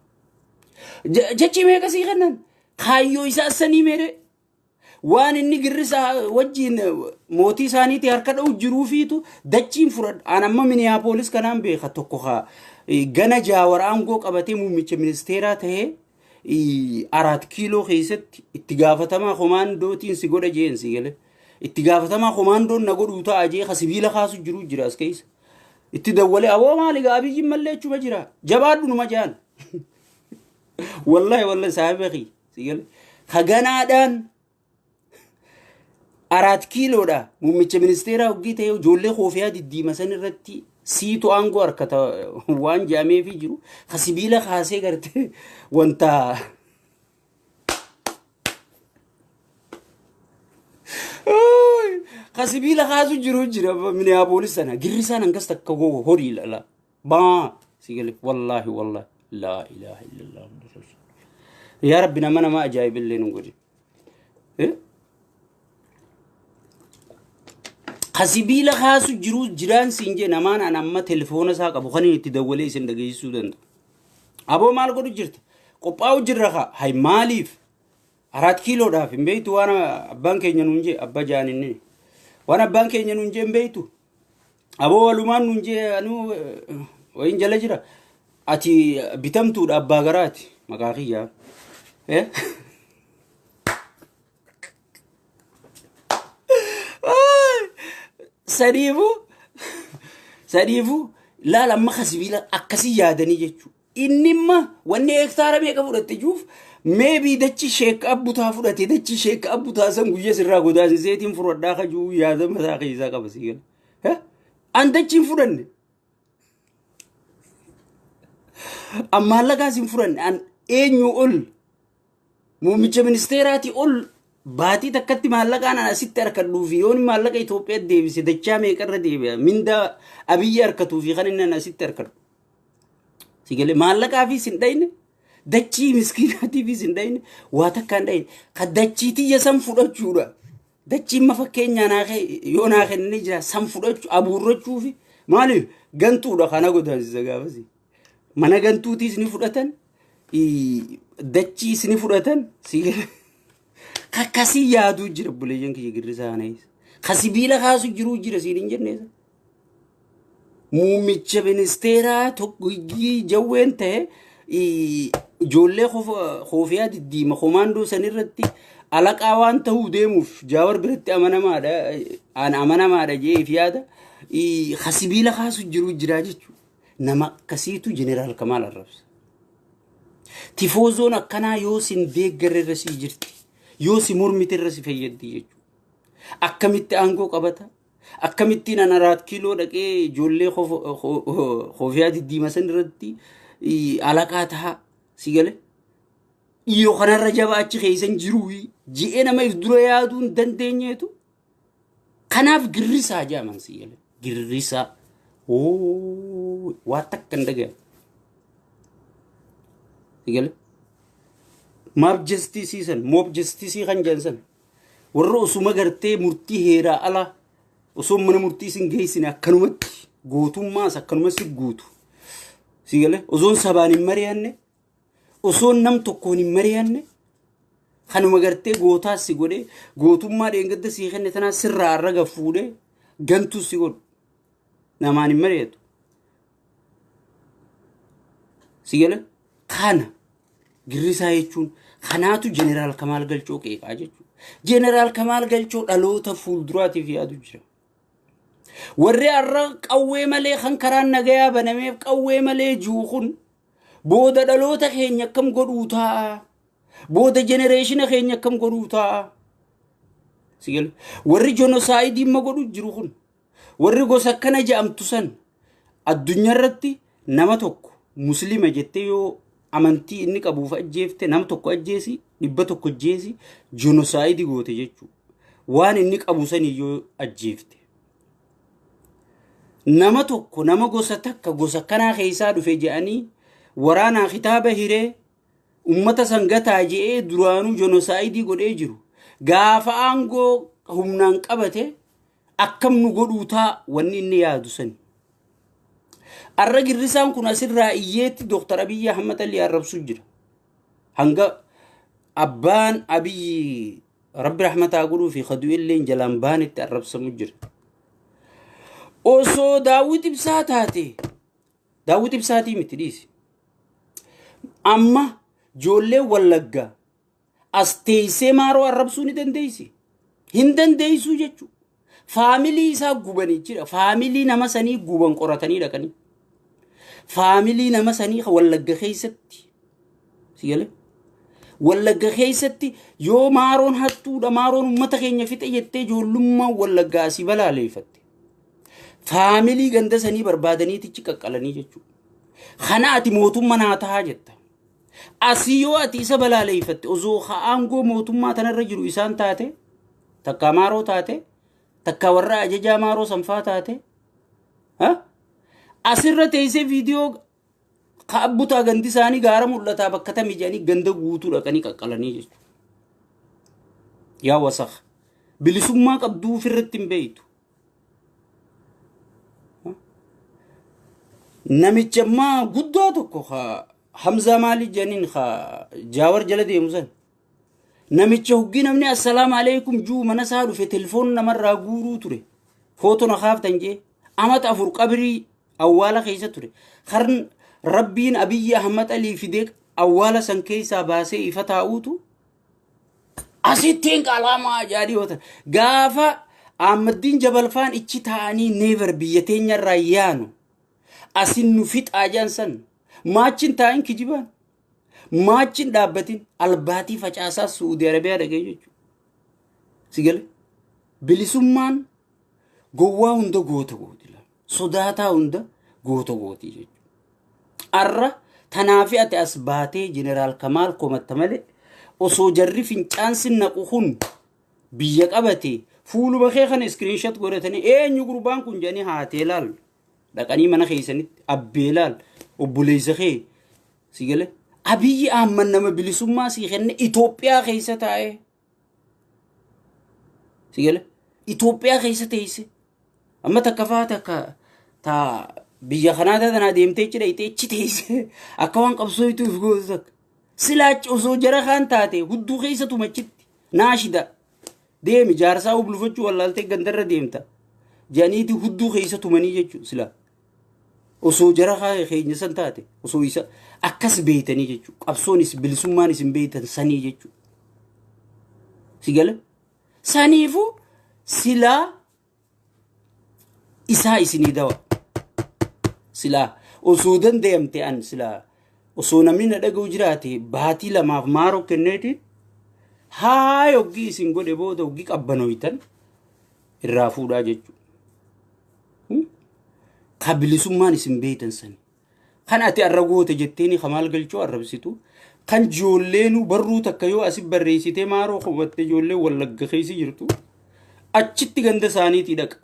A: Jechi meeqa sii kennan? Kaayyoo isaa sanii meeree? Waan inni girrisa wajjin mootii isaaniitii harka dha'u jiruufiitu dachiin fudhadha. An amma Minneapolis kanaan beeka tokko haa gana Jaawar aangoo qabatee muummicha ministeeraa ta'ee Araat Kiiloo keessatti itti gaafatamaa komaandootiin si godha jeen si galee. Itti gaafatamaa komaandoon na godhuu ta'a jee ka sibiila kaasu jiru jira as keessa. Itti dawwalee, aboo maali gaa, Abiyyiin mallee achuma jira. Jabaadhu numa jaan. Wallahi wallahi, saahiba kiyya si galee. Haganaadhaan Araat Kiiloodha muummicha ministeeraa hoggii ta'e ijoollee koofiyaa diddiima san irratti siitu aangoo harkata waan jedhameefii jiru ka sibiila kaasee gartee wanta Ka sibiila kaasu jiru jira Minneapolis sana. Girrisaan hangas takka horii lala. Baa si galee, wallaahi wallaahi, laa ilaaha illallah. Yaa Rabbi, nama nama ajaa'ibillee nu godhi. Ka sibiila kaasu jiru jiraan siin jee, namaan an amma telefoona isaa qabu kan inni itti dawwalee isin dhageessisuu danda'u. Aboo, maal godhu jirta? Qophaa'u jirra kaa. Hay, maaliif? Araat kiiloodhaaf hin beektu waan abbaan keenya nuun jee, abba jaan inni. Waan abbaan keenya nuun jee hin beektu. Aboo, walumaan nuun jee, anuu wayin jala jira. Ati bitamtuudha, abbaa garaati maqaa kiyyaa. Eh? Sadiifuu laal, amma ka sibiila akkasii yaadanii jechuudha. Inni imma wanni hektaara meeqa fudhatte juuf, meebii dachi sheekka abbutaa fudhate, dachi sheekka abbutaa san guyya sirraa godaansiseetiin fudhadhaa kajuu yaada mataa keessaa qaba sii gala. An dachi hin fudhanne. An maallaqaas hin fudhanne. An eenyu ol muummicha ministeeraatii ol baatii takkatti maallaqaan an asitti harkadhuu fi yoon maallaqa Itoophiyaa deebise dachaa meeqarra deebi'a, mindaa Abiyyi harkatuu fi kan inni an asitti harkadhu. Si galee, maallaqaafis hin dhayne, dachii miskiinaatiifis hin dhayne, waa takka hin dhayne, ka dachii tiyya san fudhachuudha. Dachiin ma fakkeenyaa naa yoo naa kennee jira san fudhachuu abuurrachuu fi maaliif gantuudha kana godaansisa gaafasi. Mana gantuutiis ni fudhatan, dachiis ni fudhatan, si galee. Kakkasii yaaduu jira buleeyyan kiyya, girrisaa kana keessa. Ka sibiila kaasu jiruu jira siin hin jenne isa. Muummicha ministeeraa tokko jawween ta'e ijoollee koofiyaa diddiima komaandoo sanirratti alaqaa waan ta'uu deemuuf Jaawar biratti amanamaadha, an amanamaadha jeef yaada ka sibiila kaasu jiruu jira jechuudha. Nama akkasiitu Jeneraal Kamaal arrabsa. Tifoozoon akkanaa yoo sin deeggarre irra sii jirti. Yoo si mormite irra si fayyaddi jechuudha. Akkamitti aangoo qabata? Akkamittiin an Araat Kiiloo dhaqee ijoollee koofiyaa diddiima san irratti alaqaa ta'a si gale? Dhiiroo kanarra jabaa achi keessan jiru ji'ee nama if dura yaaduu hin dandeenyeetu. Kanaaf girrisaa jedhaman si gale. Girrisaa. Waa takka hin dhagayan. Si gale? Mob justice san, mob justice kan jedhan san, warra osuma gartee murtii heeraa ala osoo mana murtii isin geessine akkanumatti gootummaas akkanumatti guutu. Si gale? Osoon sabaan hin mari'anne, osoon nam tokkoon hin mari'anne, kanuma gartee gootaas si godhee, gootummaa dheengadda sii kenne tanaa sirraa arraga fuudhee gantuu si godhu. Namaan hin mari'atu. Si gale? Kana girrisaa jechuun kanaatu Jeneraal Kamaal Galchoo qeeqaa jechuudha. Jeneraal Kamaal Galchoo dhaloota fuulduraatiif yaadu jira. Warri har'a qawwee malee kan karaan nagayaa banameef qawwee malee jiru kun booda dhaloota keenya akkam godhuu taa'a? Booda generation keenya akkam godhuu taa'a? Si gale? Warri genocide imma godhu jiru kun, warri gosa akkana jedhamtu san, addunyaa irratti nama tokko muslima jettee yoo amantii inni qabuuf ajjeefte, nama tokko ajjeesi, 100 ajjeesi, genocide goote jechuudha. Waan inni qabu sanii yoo ajjeefte. Nama tokko, nama gosa takka, gosa kanaa keessaa dhufe jedhanii waraanaa kitaaba hiree ummata san gataa je'ee duraanuu genocide godhee jiru. Gaafa aangoo humnaan qabate akkam nu godhuu taa wanni inni yaadu sani. Arra girrisaan kun asirraa iyyeetti Dooktar Abiyyi Ahmad Ali arrabsuu jira. Hanga abbaan Abiyyi Rabbi rahmataa godhuu fi kaduu illee jalaan baanitti arrabsamu jira. Osoo Daawwit Ibsaa taate, Daawwit Ibsaatii miti, dhiisi. Amma ijoollee Wallaggaa as teessee Maaroo arrabsuu ni dandeessi. Hin dandeessuu jechuudha. Family isaa gubanii jira. Family nama sanii guban, qoratanii dhaqanii. Family nama sanii Wallagga keessatti. Si galee? Wallagga keessatti yoo Maaroon hattuudha, Maaroon uummata keenya fixe jettee ijoollummaa Wallaggaa asii balaaleeffatte. Family ganda sanii barbaadaniitichi qaqqalanii jechuudha. Kana ati mootummaa naa tahaa jetta. Asii yoo ati isa balaaleeffatte, osoo aangoo mootummaa tanarra jiru isaan taate, takka Maaroo taate, Takka warra ajajaa maaroo sanfaa taate. Asirra teessee viidiyoo kaabbutaa gandi isaanii gaara mul'ataa bakka tamii jedhanii ganda guutuu dhaqanii qaqqalanii jechuudha. Yaa wasakh, bilisummaa qabduu ofirratti hin beektu. Namicha ammaa guddaa tokko ka Hamzaa maali jedhaniin ka Jaawar jala deemu san. Namicha hoggii namni assalaamu alaikum juu mana isaa dhufe telefoon namarraa guuruu ture. Footoo na kaaftan jee amata 4 qabrii awwaala keessa ture. Karn Rabbiin Abiyyi Ahmad Alii fidee awwaala san keessaa baasee ifa taa'uutu asittiin qalaamaa jaadii hoota. Gaafa Ahmaddiin Jabalfaan ichi taa'anii neever biyya teenyarraa yaanu asin nu fixaa jaan san maachin taa'in kijibaan maachin dhaabbatin albaatii facaasaa Su'uudi Arabiyaa dhaqee jechuudha. Si gale bilisummaan gowwaa hunda goota gooti. Sodaataa hunda goota gooti jechuudha. Arra tanaafi ati as baatee Jeneraal Kamaal komatta malee osoo jarri fincaan sin naqu kun biyya qabate fuuluma kee kana iskiriinshat godhatanii eenyu gurbaan kun jedhanii haatee laal dhaqanii mana keessanitti abbee laal obboleessa kee si gale Abiyyi Ahmad nama bilisummaa sii kenne Itoophiyaa keessa taa'ee si gale Itoophiyaa keessa teesse amma takka faa takka ta biyya kanaa tanaa deemtee achi dhayxee achi teesse akka waan qabsooytuuf gootu takka silaachi osoo jara kaan taate hudduu keessa tumachitti naashida deemi jaarsaa ublufachuu wallaaltee gandarra deemta jedhaniiti hudduu keessa tumanii jechuudha silaa osoo jara keenya san taate osoo isa akkas beeytanii jechuudha qabsoonis bilisummaan isin beeytan sanii jechuudha si gala saniifuu silaa isaa isinii dawa silaa osoo danda'amte an silaa osoo namni na dhaga'u jiraate baatii lamaaf maaroo kenneeti haa hoggii isin godhe booda hoggii qabbanooytan irraa fuudhaa jechuudha. Ka bilisummaan isin beeytan sani. Kan ati arra goote jetteeni kamaal galchoo arrabsitu. Kan ijoolleenuu barruu takka yoo asi barreessitee maaroo qubatte ijoollee Wallagga keessa jirtu achitti ganda isaaniitii dhaqa.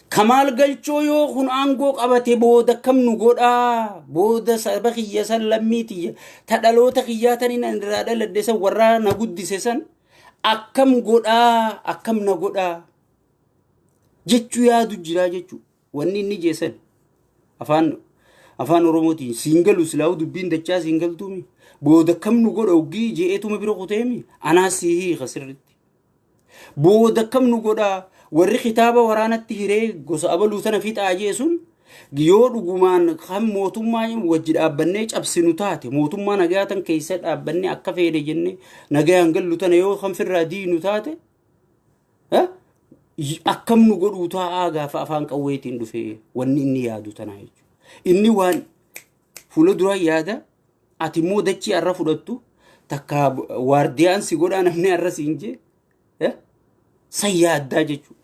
A: Kamaal Galchoo yoo kun aangoo qabate booda kam nu godhaa booda saba kiyya san lammii tiyya ta dhaloota kiyyaa taniin ani irraa dhaladhe san warraa na guddise san akkam godhaa akkam na godhaa jechuu yaadu jiraa jechuu wanni inni jeessan afaan Oromootiin siin galu silaa'uu dubbiin dachaa siin galtuumi booda kam nu godha oggii je'eetuma bira kuteemi anaas sii hiika sirritti. Booda akkam nu godhaa warri kitaaba waraanatti hiree gosa abaluu tana fixaa jee sun yoo dhugumaan kan mootummaa wajji dhaabbannee cabsinu taate mootummaa nagaa tan keessa dhaabbannee akka feene jennee nagayaan gallu tana yoo kan firraa diinu taate akkam nu godhuu taa'aa gaafa afaan qawweetiin dhufe wanni inni yaadu tanaa jechuudha. Inni waan fuula duraa yaada ati immoo dachii har'a fudhattu takka waardiyaan si godhaa namni har'a siin jee san yaaddaa jechuudha.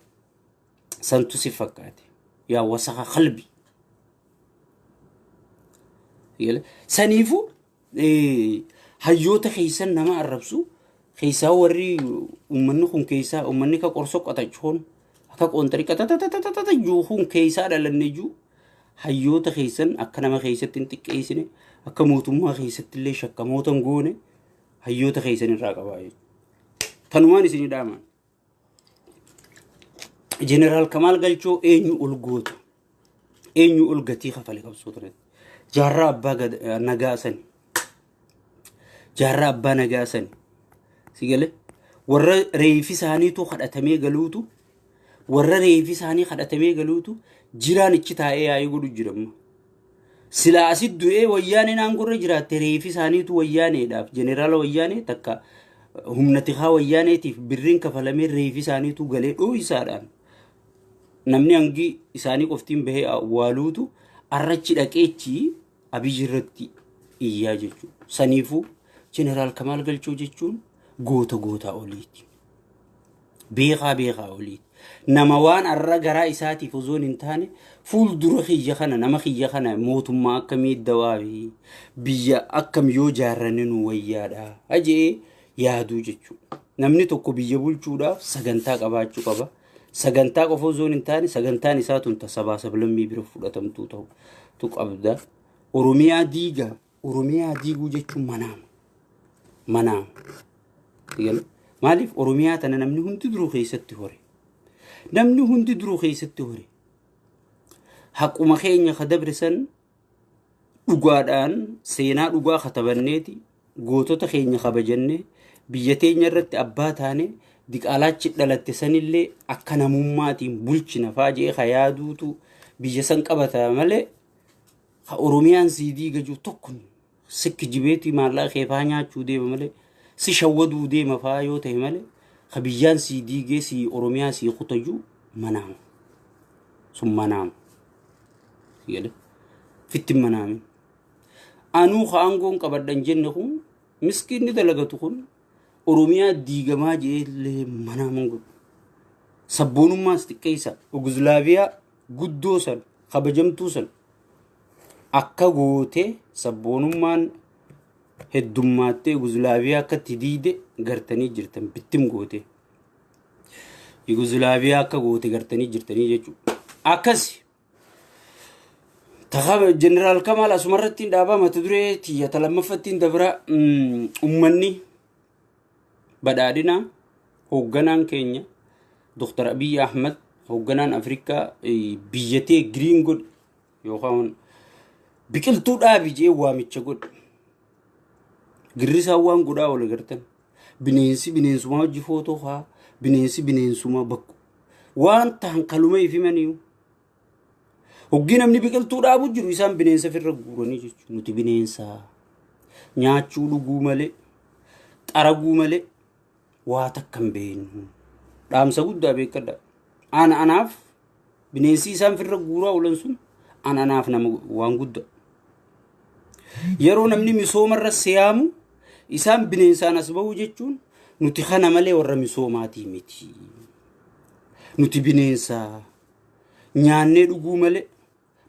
A: Santu si fakkaate yaa wasaka qalbi. Saniifuu hayyoota keessan nama arrabsu keessaa warri uummanni kun keessaa uummanni ka qorsoo qatachuun akka qoontarii qatatatatatatata juukuun keessaa dhalanne juu hayyoota keessan akka nama keessatti hin xiqqeessine akka mootummaa keessatti illee shakkamoota hin goone hayyoota keessan irraa qabaa jechuudha. Tanumaan isinii dhaaman. Jeneraal Kamaal Galchoo eenyu ol goota? Eenyu ol gatii kafale qabsoo tanatti? Jaarraa abbaa nagaa sani. Jaarraa abbaa nagaa sani. Si galee? Warra reefi isaaniitu kadhatamee galuutu warra reefi isaanii kadhatamee galuutu jiraan ichi taa'ee yaa'ii godhu jira amma. Silaa asit du'ee wayyaaneen aangorra jiraatte reefi isaaniitu wayyaaneedhaaf jeneraala wayyaanee takka humna tikaa wayyaaneetiif birriin kafalamee reefi isaaniitu galee dhooysaadhaan namni hangi isaanii qoftiin bahee awwaaluutu arrachi dhaqeechi Abiyyi irratti iyyaa jechuudha. Saniifuu jeneraal Kamaal Galchoo jechuun goota gootaa oliiti. Beekaa beekaa oliiti. Nama waan arra garaa isaatiif osoo hin taane fuuldura kiyya kana nama kiyya kana mootummaa akkamii dawaa fi biyya akkam yoo jaarranne nu wayyaadha jee yaaduu jechuudha. Namni tokko biyya bulchuudhaaf sagantaa qabaachuu qaba. Sagantaa qofa osoo hin taane, sagantaan isaa tun sabaa sablammii bira fudhatamtuu ta'u qabda. Oromiyaa diigaa, Oromiyaa diiguu jechuun manaama. Manaama. Maaliif? Oromiyaa tana namni hundi duruu keessatti hore. Namni hundi duruu keessatti hore. Haquma keenya ka dabre san dhugaadhaan seenaa dhugaa katabanneeti, gootota keenya kabajannee, biyya teenya irratti abbaa taane, diqaalaachi dhalatte sanillee akka namummaatiin bulchina faa jee ka yaaduutu biyya san qabata malee, ka Oromiyaan sii diiga jiru tokko sikki jibeetii maallaqa kee faa nyaachuu deema malee, si shawwaduu deema faa yoo ta'e malee, ka biyyaan sii diigee sii Oromiyaa sii kutaju manaama. Sun manaama. Fitti manaamin. Anuu ka aangoon qabadhan jenne kun, miskiinni dalagatu kun, Oromiyaa diigamaa jeellee manaaman godhu. Sabboonummaas xiqqeessa. Yuguzlaaviyaa guddoo san, kabajamtuu san, akka gootee sabboonummaan heddummaattee Yuguzlaaviyaa akka itti diide gartanii jirtan, bittim goote. Yuguzlaaviyaa akka goote gartanii jirtanii jechuudha. Akkasi. Taka Jeneraal Kamaal asumarratti dhaabaa. Mata duree tiyya ta lammaffattiin dabra. Ummanni badhaadhina, hoogganaan keenya Dr. Abiy Ahmad, hoogganaan Afrikaa, biyyatee green godhe yookaan biqiltuu dhaabi jee waamicha godhe. Girrisaan waan godhaa oole gartan. Bineensi bineensumaa hojii footoo haa, bineensi bineensumaa bakku. Waan ta'an kaluma ifimaniyu. Hoggii namni biqiltuu dhaabu jiru, isaan bineensa ofirra guuranii jechuudha. Nuti bineensa nyaachuu dhuguu malee, xaraguu malee waa takka hin beeknu. Dhaamsa guddaa beekadha. Ana anaaf bineensi isaan ofirra guuraa oolan sun ana anaaf nama waan guddaa. Yeroo namni misoomarra siyaamu, isaan bineensaan as bahu jechuun nuti kana malee warra misoomaatii miti. Nuti bineensa nyaannee dhuguu malee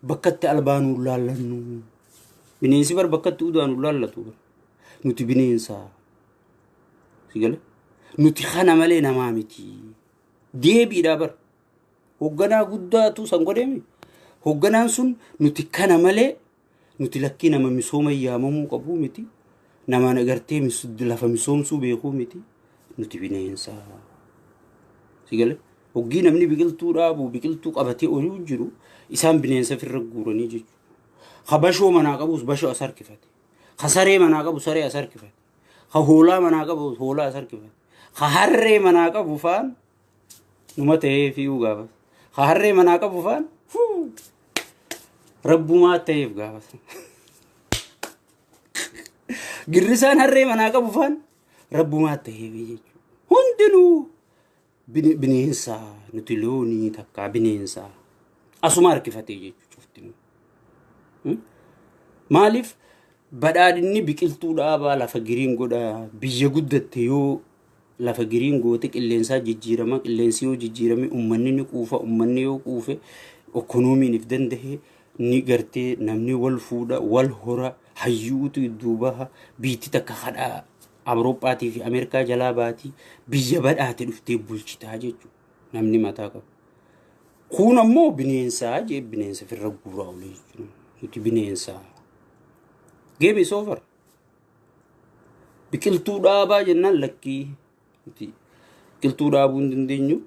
A: bakkatti albaanuu laallannu. Bineensi bar bakkatti udaanu laallatu. Nuti bineensa. Si gale? Nuti kana malee namaa miti. Deebiidhaa bar. Hoogganaa guddaatu san godheemi. Hoogganaan sun nuti kana malee, nuti lakkii nama misooma yaamamuu qabuu miti. Nama agartee lafa misoomsuu beekuu miti. Nuti bineensa. Si gale? Hoggii namni biqiltuu dhaabu, biqiltuu qabatee oluu jiru, isaan bineensa ofirra guuranii jechuudha. Ka bashoo manaa qabus bashoo as harkifate. Ka saree manaa qabu saree as harkifate. Ka hoolaa manaa qabu hoolaa as harkifate. Ka harree manaa qabu faan numa ta'ee fi'uu gaafas. Ka harree manaa qabu faan rabbumaa ta'eef gaafas. Girrisaan harree manaa qabu faan rabbumaa ta'eef jechuudha. Hundinuu bineensa, nuti loonii takkaa bineensa asuma harkifatee jechuudha cuftinuu. Maaliif? Badhaadhinni biqiltuu dhaabaa, lafa green godhaa. Biyya guddatte yoo lafa green goote, qilleensaa jijjiirama. Qilleensi yoo jijjiirame, ummanni ni quufa. Ummanni yoo quufe, economyn if danda'e ni gartee namni wal fuudha, wal hora, hayyuutu idduu baha. Biitti takka kadhaa Awurooppaatii fi Ameerikaa jalaa baatii biyya badhaate dhuftee bulchitaa jechuudha namni mataa qabu. Kun ammoo bineensaa jee bineensa firra guuraa oole jechuudha. Nuti bineensaa. Game is over. Biqiltuu dhaabaa jennaan, lakkii, nuti biqiltuu dhaabuu hin dandeenyu.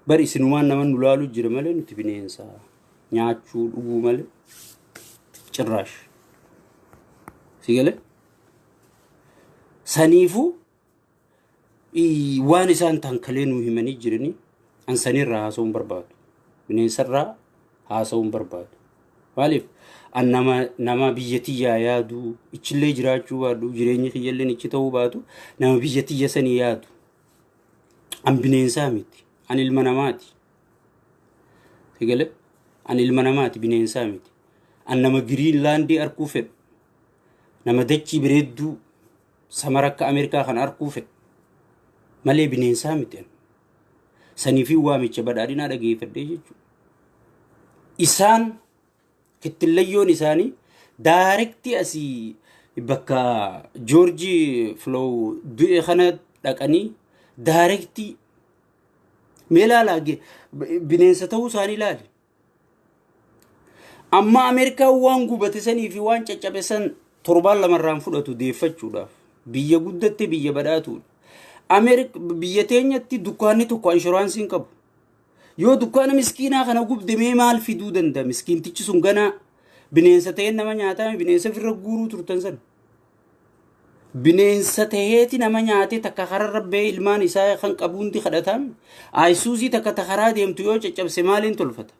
A: Bari isinumaan nama nu laalu jira malee, nuti bineensaa nyaachuu dhuguu malee cirraash. Si galee? Saniifuu waan isaan tankalee nuu himanii jiranii an sanirraa haasa'uun barbaadu. Bineensarraa haasa'uun barbaadu. Maaliif? An nama biyya tiyyaa yaadu, ichillee jiraachuu baadhu, jireenyi kiyyallee ichi ta'uu baatu, nama biyya tiyya sanii yaadu. An bineensaa miti. An ilma namaati. Si galee? An ilma namaati, bineensaa miti. An nama Giriinlaandii arkuu fedhu. Nama dachii bareedduu samara akka Ameerikaa kana arkuu fedhu. Malee bineensaa miti. An. Saniifii waamicha badhaadhinaa dhageeffadhee jechuudha. Isaan kittillayyoon isaanii direct asii bakka Joorji Filoow du'e kana Dhaqanii direct mee ilaalaa, bineensa ta'uu isaanii ilaali. Amma Ameerikaan waan gubate sanii fi waan caccabe san torbaan lamarraan fudhatu deeffachuudhaaf. Biyya guddatte, biyya badhaatuudha. Biyya teenyatti dukkaanni tokko inshuraansii hin qabu. Yoo dukkaana miskiinaa kana gubde, mee maal fiduu danda'a? Miskiintichi sun ganaa bineensa ta'een nama nyaataa, bineensa ofirra guuruu turtan san. Bineensa taheeti nama nyaatee takka kararra ba'ee ilmaan isaa kan qabu hundi kadhataan ayisuuzii takka ta karaa deemtu yoo caccabse maaliin tolfata?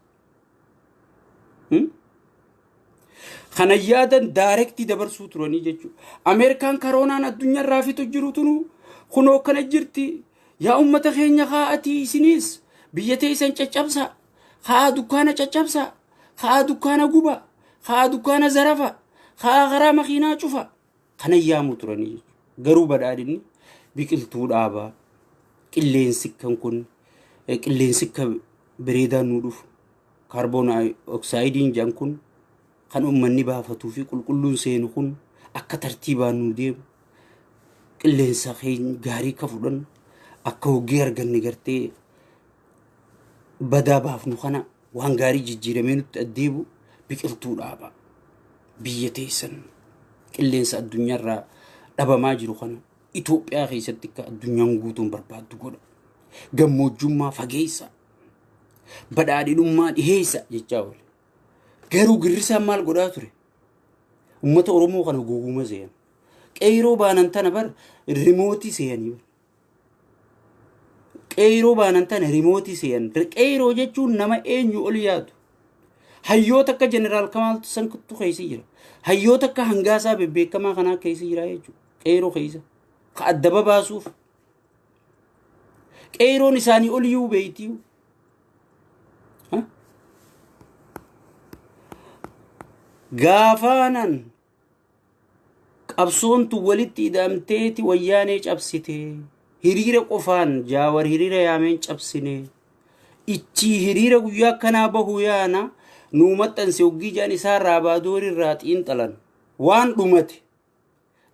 A: Kana yaadan direct dabarsuu turanii jechuudha. Ameerikaan karoonaan addunyaarraa fixu jiru tunu kunoo kana jirti. Yaa uummata keenya, kaa'atii isinis biyya teessan caccabsa. Haa dukkaana caccabsa. Haa dukkaana guba. Haa dukkaana zarafa. Haa karaa makiinaa cufa. Kana yaamuu turanii jechuudha. Garuu badhaadhinni biqiltuu dhaabaa. Qilleensi kan kun qilleensi akka bareedaan nu dhufu. Kaarboon oksaayidiin jedhan kun kan uummanni baafatuu fi qulqulluun seenu kun akka tartiibaan nu deemu. Qilleensa keenya gaarii akka fudhannu, akka hoggii arganne gartee badaa baafnu kana waan gaarii jijjiiramee nutti addeebu biqiltuu dhaaba. Biyya teessan qilleensa addunyaarraa dhabamaa jiru kana Itoophiyaa keessatti akka addunyaan guutuun barbaaddu godha. Gammoojjummaa fageessa. Badhaadhinummaa dhiheessa jechaa oole. Garuu girrisaan maal godhaa ture? Uummata Oromoo kana gowwuma se'an. Qeyroo baanan tana bar remote se'anii bar. Qeyroo baanan tana remote se'an. Qeyroo jechuun nama eenyu ol yaadu. Hayyoota akka Jeneraal Kamaaltu santu keessa jira. Hayyoota akka Hangaasaa bebbeekamaa kanaa keessa jira jechuudha. Qeyroo keessa. Ka adda babaasuuf. Qeeyroon isaanii oliyyuu beeytii. Gaafaanan qabsoontu walitti hidhamteeti wayyaanee cabsite. Hiriira qofaan Jaawar hiriira yaameen cabsine. Ichii hiriira guyyaa akkanaa bahu yaana nuu maxxanse hoggii jaan isaa raabaadoori irraa xiinxalan. Waan dhumate.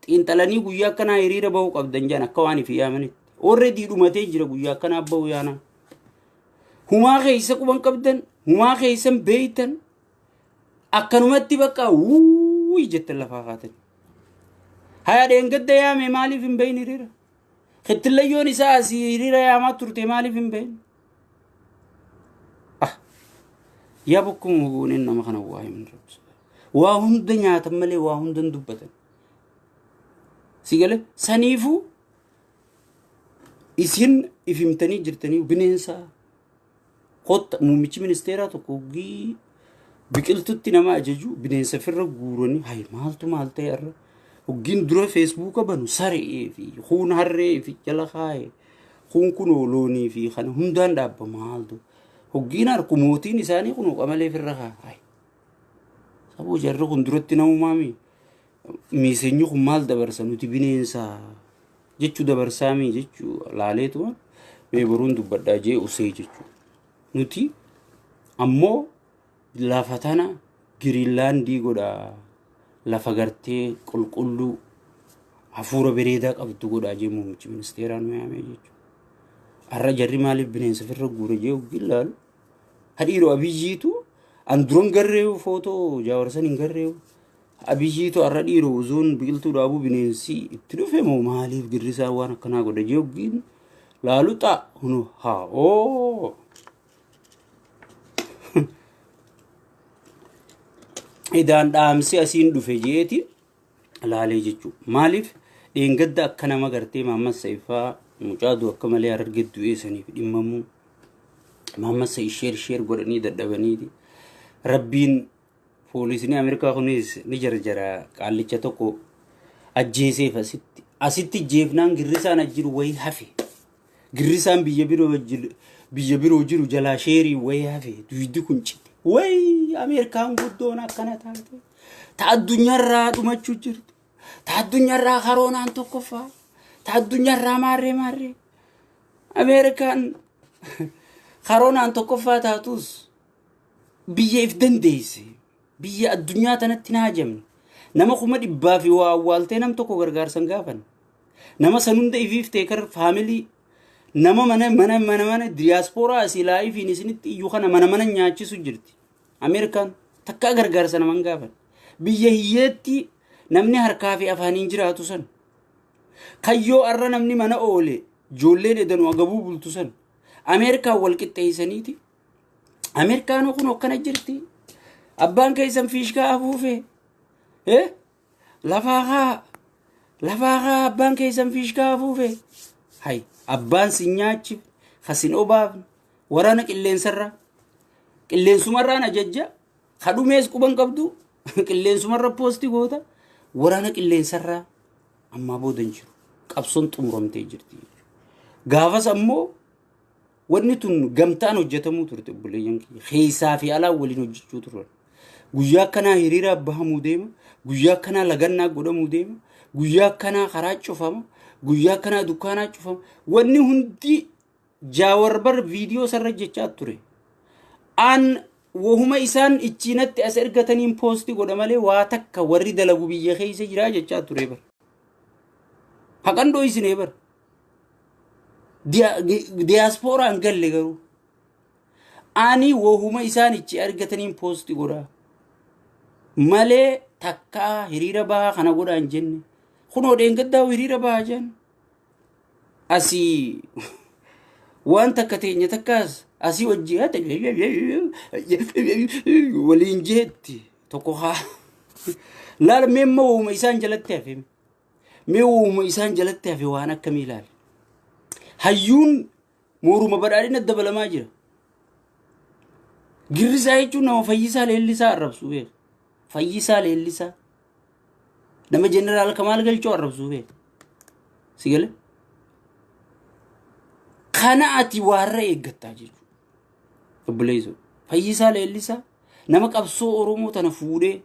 A: Xiinxalanii guyyaa akkanaa hiriira bahuu qabdan jaan akka waan ifi yaamanitti. Already dhumatee jira guyyaa akkanaa bahu yaana. Humaa keessa quban qabdan, humaa keessan beeytan, akkanumatti bakka wuuyi jettan lafaa kaatan. Haya, dheengadda yaame maaliif hin bahin hiriira? Kittillayyoon isaa asii hiriira yaamaa turte maaliif hin bahin? Ah, yaa bokkuma gooneen nama kana waa himan rabbi. Waa hunda nyaatan malee waa hunda hin dubbatan. Si gale, saniifuu isin ifimtanii jirtanii bineensa kotta. Muummichi ministeeraa tokko hoggii biqiltutti nama ajaju bineensa firra guuranii, hay maaltu maal ta'e? Irra hoggiin dura feesbuuka banu saree fi kuun harree fi jala kaa'e, kuun kunoo loonii fi kana hundaan dhaabba. Maaltu hoggiin harku mootiin isaanii kunoo qamalee firra kaa'e. Saboo, jarri kun duratti namumaami miiseenyi kun maal dabarsa? Nuti bineensa jechuu dabarsaami jechuu laaleetuma mee boruun dubbadhaa jee usee jechuu. Nuti ammoo lafa tana Giriinlaandii godhaa, lafa gartee qulqulluu hafuura bareedaa qabdu godhaa jee muummichi ministeeraa nu yaamee jechuudha. Har'a jarri maaliif bineensa ofirra guure jee hoggiin laalu. Hadhiiroo Abiyyiitu an duran garreeyu footoo jaawarsan hin garreeyu. Abiyyiitu har'a dhiiroo uzuun biqiltuu dhaabuu bineensi itti dhufe moo maaliif girrisaa waan akkanaa godha jee hoggiin laalu xaa hunu haa oo. Idaan dhaamsi asiin dhufe jeeti laalee jechuudha. Maaliif dheengadda akka nama gartee Maammas Sa'iffaa mucaa du'u akka malee Harargee du'ee saniif dhimmamuu Maammas Sa'i share share godhanii dadhabaniiti. Rabbiin poolisni Ameerikaa kunis ni jarjara, qaallicha tokko ajjeeseef asitti. Asitti jeefnaan girrisaan as jiru wayii hafe. Girrisaan biyya biroo jiru jalaa share wayii hafe, duydi kun cite. Wayi, Ameerikaan guddoon akkana taate. Ta addunyaarraa dhumachuu jirtu. Ta addunyaarraa karoonaan tokkoffaa. Ta addunyaarraa maarree maarree. Ameerikaan karoonaan tokkoffaa taatus biyya if dandeesse. Biyya addunyaa tanatti hin haajamne. Nama 100,000 fi waa awwaaltee nam tokko gargaarsan gaafan. Nama san hunda ifiif teekar faamilii nama mana mana mana mana diyaaspooraa asii laayifiin isinitti iyyuu kana mana mana nyaachisu jirti. Ameerikaan takkaa gargaarsa naman gaafan. Biyya hiyyeetti namni harkaa fi afaaniin jiraatu san. Kayyoo arra namni mana oole ijoolleen edanu agabuu bultu san. Ameerikaan wal qixxeessaniiti. Ameerikaan kun akkana jirti. Abbaan keessan fiishkaa afuufe. Lafaa kaa lafaa kaa abbaan keessan fiishkaa afuufe. Hay, abbaan sin nyaachifne, kasin obaafne, waraana qilleensarraa. Qilleensumarraan ajajja. Kadhumees quban qabdu, qilleensumarra post goota. Waraana qilleensarraa ammaa booda hin jiru. Qabsoon xumuramtee jirti. Gaafas ammoo wanni tun gamtaan hojjetamuu turte, obboleeyyan kiyya. Keessaa fi alaa waliin hojjechuu turan. Guyyaa akkanaa hiriira bahamuu deema. Guyyaa akkanaa lagannaa godhamuu deema. Guyyaa akkanaa karaa cufama. Guyyaa akkanaa dukkaanaa cufama. Wanni hundi Jaawar bar viidiyoo sarra jechaa ture. Aan wahuma isaan ichiinatti as ergataniin post godha malee waa takka warri dalagu biyya keessa jiraa jechaa ture bar. Haqan dho'isinee bar. Diyaaspooraan galle garuu. Ani wahuma isaan ichi argataniin post godha. Malee takkaa hiriira bahaa kana godhaa hin jenne. Kunoo dheengaddaa hiriira bahaa jenna. Asii waan takka teenya takkaas asii wajji waliin jeetti tokko haa. Laala, mee immoo wahuma isaan jalatti hafe. Mee wahuma isaan jalatti hafe waan akkamii ilaali. Hayyuun mooruma badhaadhina dabalamaa jira. Girrisaa jechuun nama Fayyisaa Leellisaa arrabsu beeka. Fayyisaa Leellisaa. Nama Jeneraal Kamaal Galchoo arrabsu beeka. Si gale? Kana ati waarra eeggattaa jechuudha. Obboleessoo. Fayyisaa Leellisaa nama qabsoo Oromoo tana fuudhee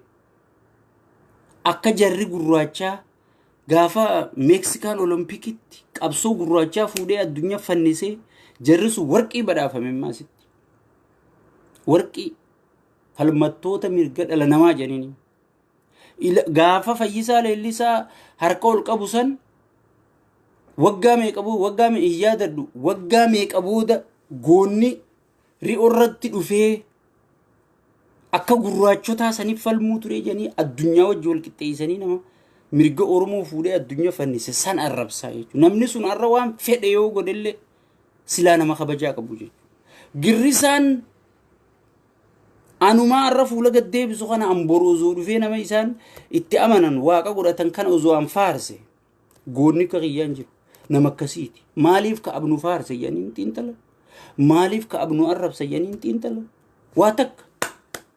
A: akka jarri gurraachaa gaafa Meeksikaan Olompikitti qabsoo gurraachaa fuudhee addunyaa fannisee jarri sun warqii badhaafame maasitti. Warqii falmattoota mirga dhala namaa jedhanii. Gaafa Fayyisaa Leellisaa harka ol qabu san waggaa meeqa booda, waggaa meeqa hin yaadadhu, waggaa meeqa booda goonni ri'oo irratti dhufee akka gurraachotaa saniif falmuu ture jedhanii addunyaa wajji wal qixxeessanii nama mirga Oromoo fuudhee addunyaa fannise san arrabsaa jechuudha. Namni sun har'a waan fedhe yoo godhellee silaa nama kabajaa qabu jechuudha. Girrisaan anumaa har'a fuula gad deebisu kana an boru osoo dhufee nama isaan itti amanan waaqa godhatan kana osoo an faarse goonni akka kiyyaan jiru nama akkasiiti. Maaliif ka abnu faarse jedhanii hin xiinxalan? Maaliif ka abnu arrabsa jedhanii hin xiinxalan? Waa takka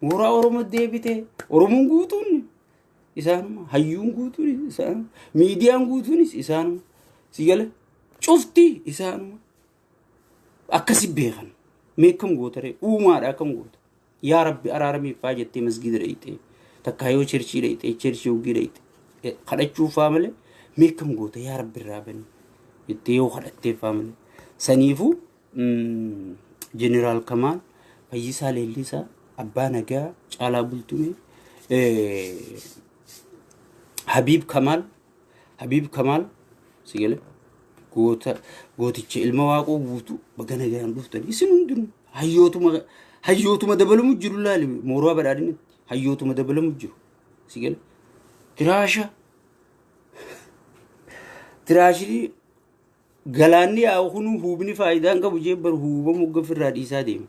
A: mooraa Oromoo deebitee Oromoon guutuun isaanuma, hayyuun guutuun isaanuma, miidiyaan guutuunis isaanuma, si gala, cufti isaanuma. Akkasi beekan. Mee akkam goota ree? Uumaadha, akkam goota? Yaa Rabbi araaramiif faa jettee masgiida dhayxee, takkaa yoo church dhayxee, church hoggii dhayxe kadhachuu faa malee, mee akkam goota? Yaa Rabbi irraa bani jettee yoo kadhattee faa malee. Saniifuu Jeneraal Kamaal, Fayyisaa Leellisaa, Abbaa Nagaa, Caalaa Bultumee, Habiib Kamaal, Habiib Kamaal, si gale, goota gooticha ilma Waaqoo Guutuu, baga nagaan dhuftan. Isin hundinuu hayyootuma, hayyootuma dabalamu jiru. Laali, mooraa badhaadhinatti hayyootuma dabalamu jiru, si gale. Tiraasha tiraashii galaanni yaa'u kun huubni faayidaa hin qabu jee bar huuba mogga ofirraa dhiisaa deema.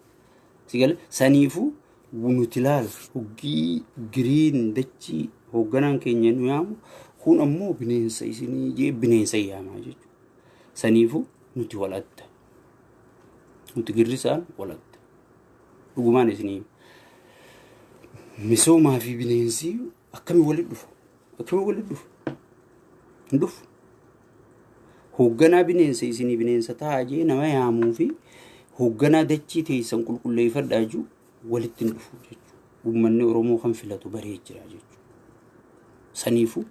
A: Si gale? Saniifuu nuti laal, hoggii giriin dachii hoogganaan keenya nu yaamu kun ammoo bineensa isinii jee bineensa yaamaa jechuudha. Saniifuu nuti wal adda. Nuti girrisaan wal adda. Dhugumaan isinii misoomaa fi bineensi akkamii walitti dhufa? Akkamii walitti dhufa? Hin dhufu. Hoogganaa bineensa isinii bineensa taa'aa jee nama yaamuu fi hoogganaa dachii teessan qulqulleeffadhaa jiru walitti hin dhufu jechuudha. Uummanni Oromoo kan filatu baree jira jechuudha. Saniifuu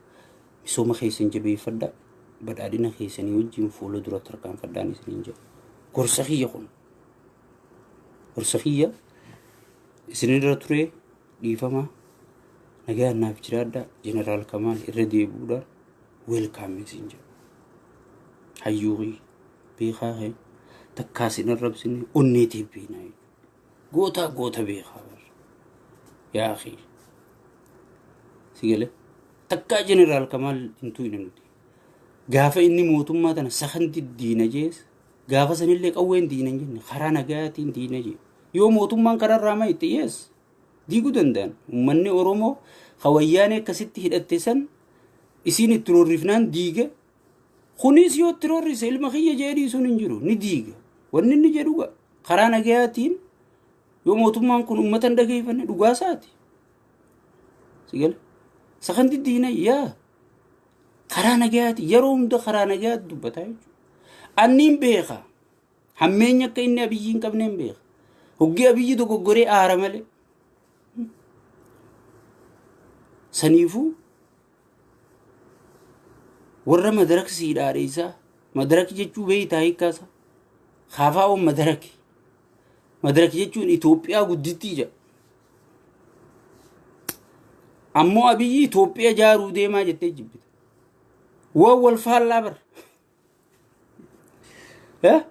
A: misooma keessan jabeeffadhaa, badhaadhina keessanii wajjin fuula dura tarkaanfadhaan isiniin jedha. Gorsa kiyya kun. Gorsa kiyya isinirra ture, dhiifamaa, nagaan naaf jiraadhaa. Jeneraal Kamaal irra deebi'uudhaan welcome isin jedha. Hayyuu beekaa kee takkaa sin arrabsine onneetiif beeknaa jechuudha. Goota goota beekaa bara. Yaa akhi. Si galee takkaa jeneraal Kamaal hin tuyne nuti. Gaafa inni mootummaa tana sakanti diina jees gaafa sanillee qawween diina hin jenne karaa nagayaatiin diina jee. Yoo mootummaan kararraa mayitte yes diiguu danda'an. Uummanni Oromoo ka wayyaanee akkasitti hidhatte san isiin itti roorrifnaan diige. Kunis yoo itti roorrise ilma kiyya jee dhiisuun hin jiru ni diiga. Wanni inni jedhu karaa nagayaatiin yoo mootummaan kun uummata hin dhageeffanne dhugaa isaati. Si gala? Sakanti diina yaa karaa nagayaati yeroo hunda karaa nagayaati dubbataa jechuudha. Anniin beeka. Hammeenya akka inni Abiyyi hin qabne hin beeka. Hoggii Abiyyi dogoggoree aara malee. Saniifuu warra madarak sii dhaadheessaa madarak jechuu beeytaa hiikkaasa. Kaafaa'oon madaraki. Madarak jechuun Itoophiyaa guddittii jedha. Ammoo Abiyyi Itoophiyaa ijaaruu deemaa jettee jibbita. Waan wal faallaa bara. Eh?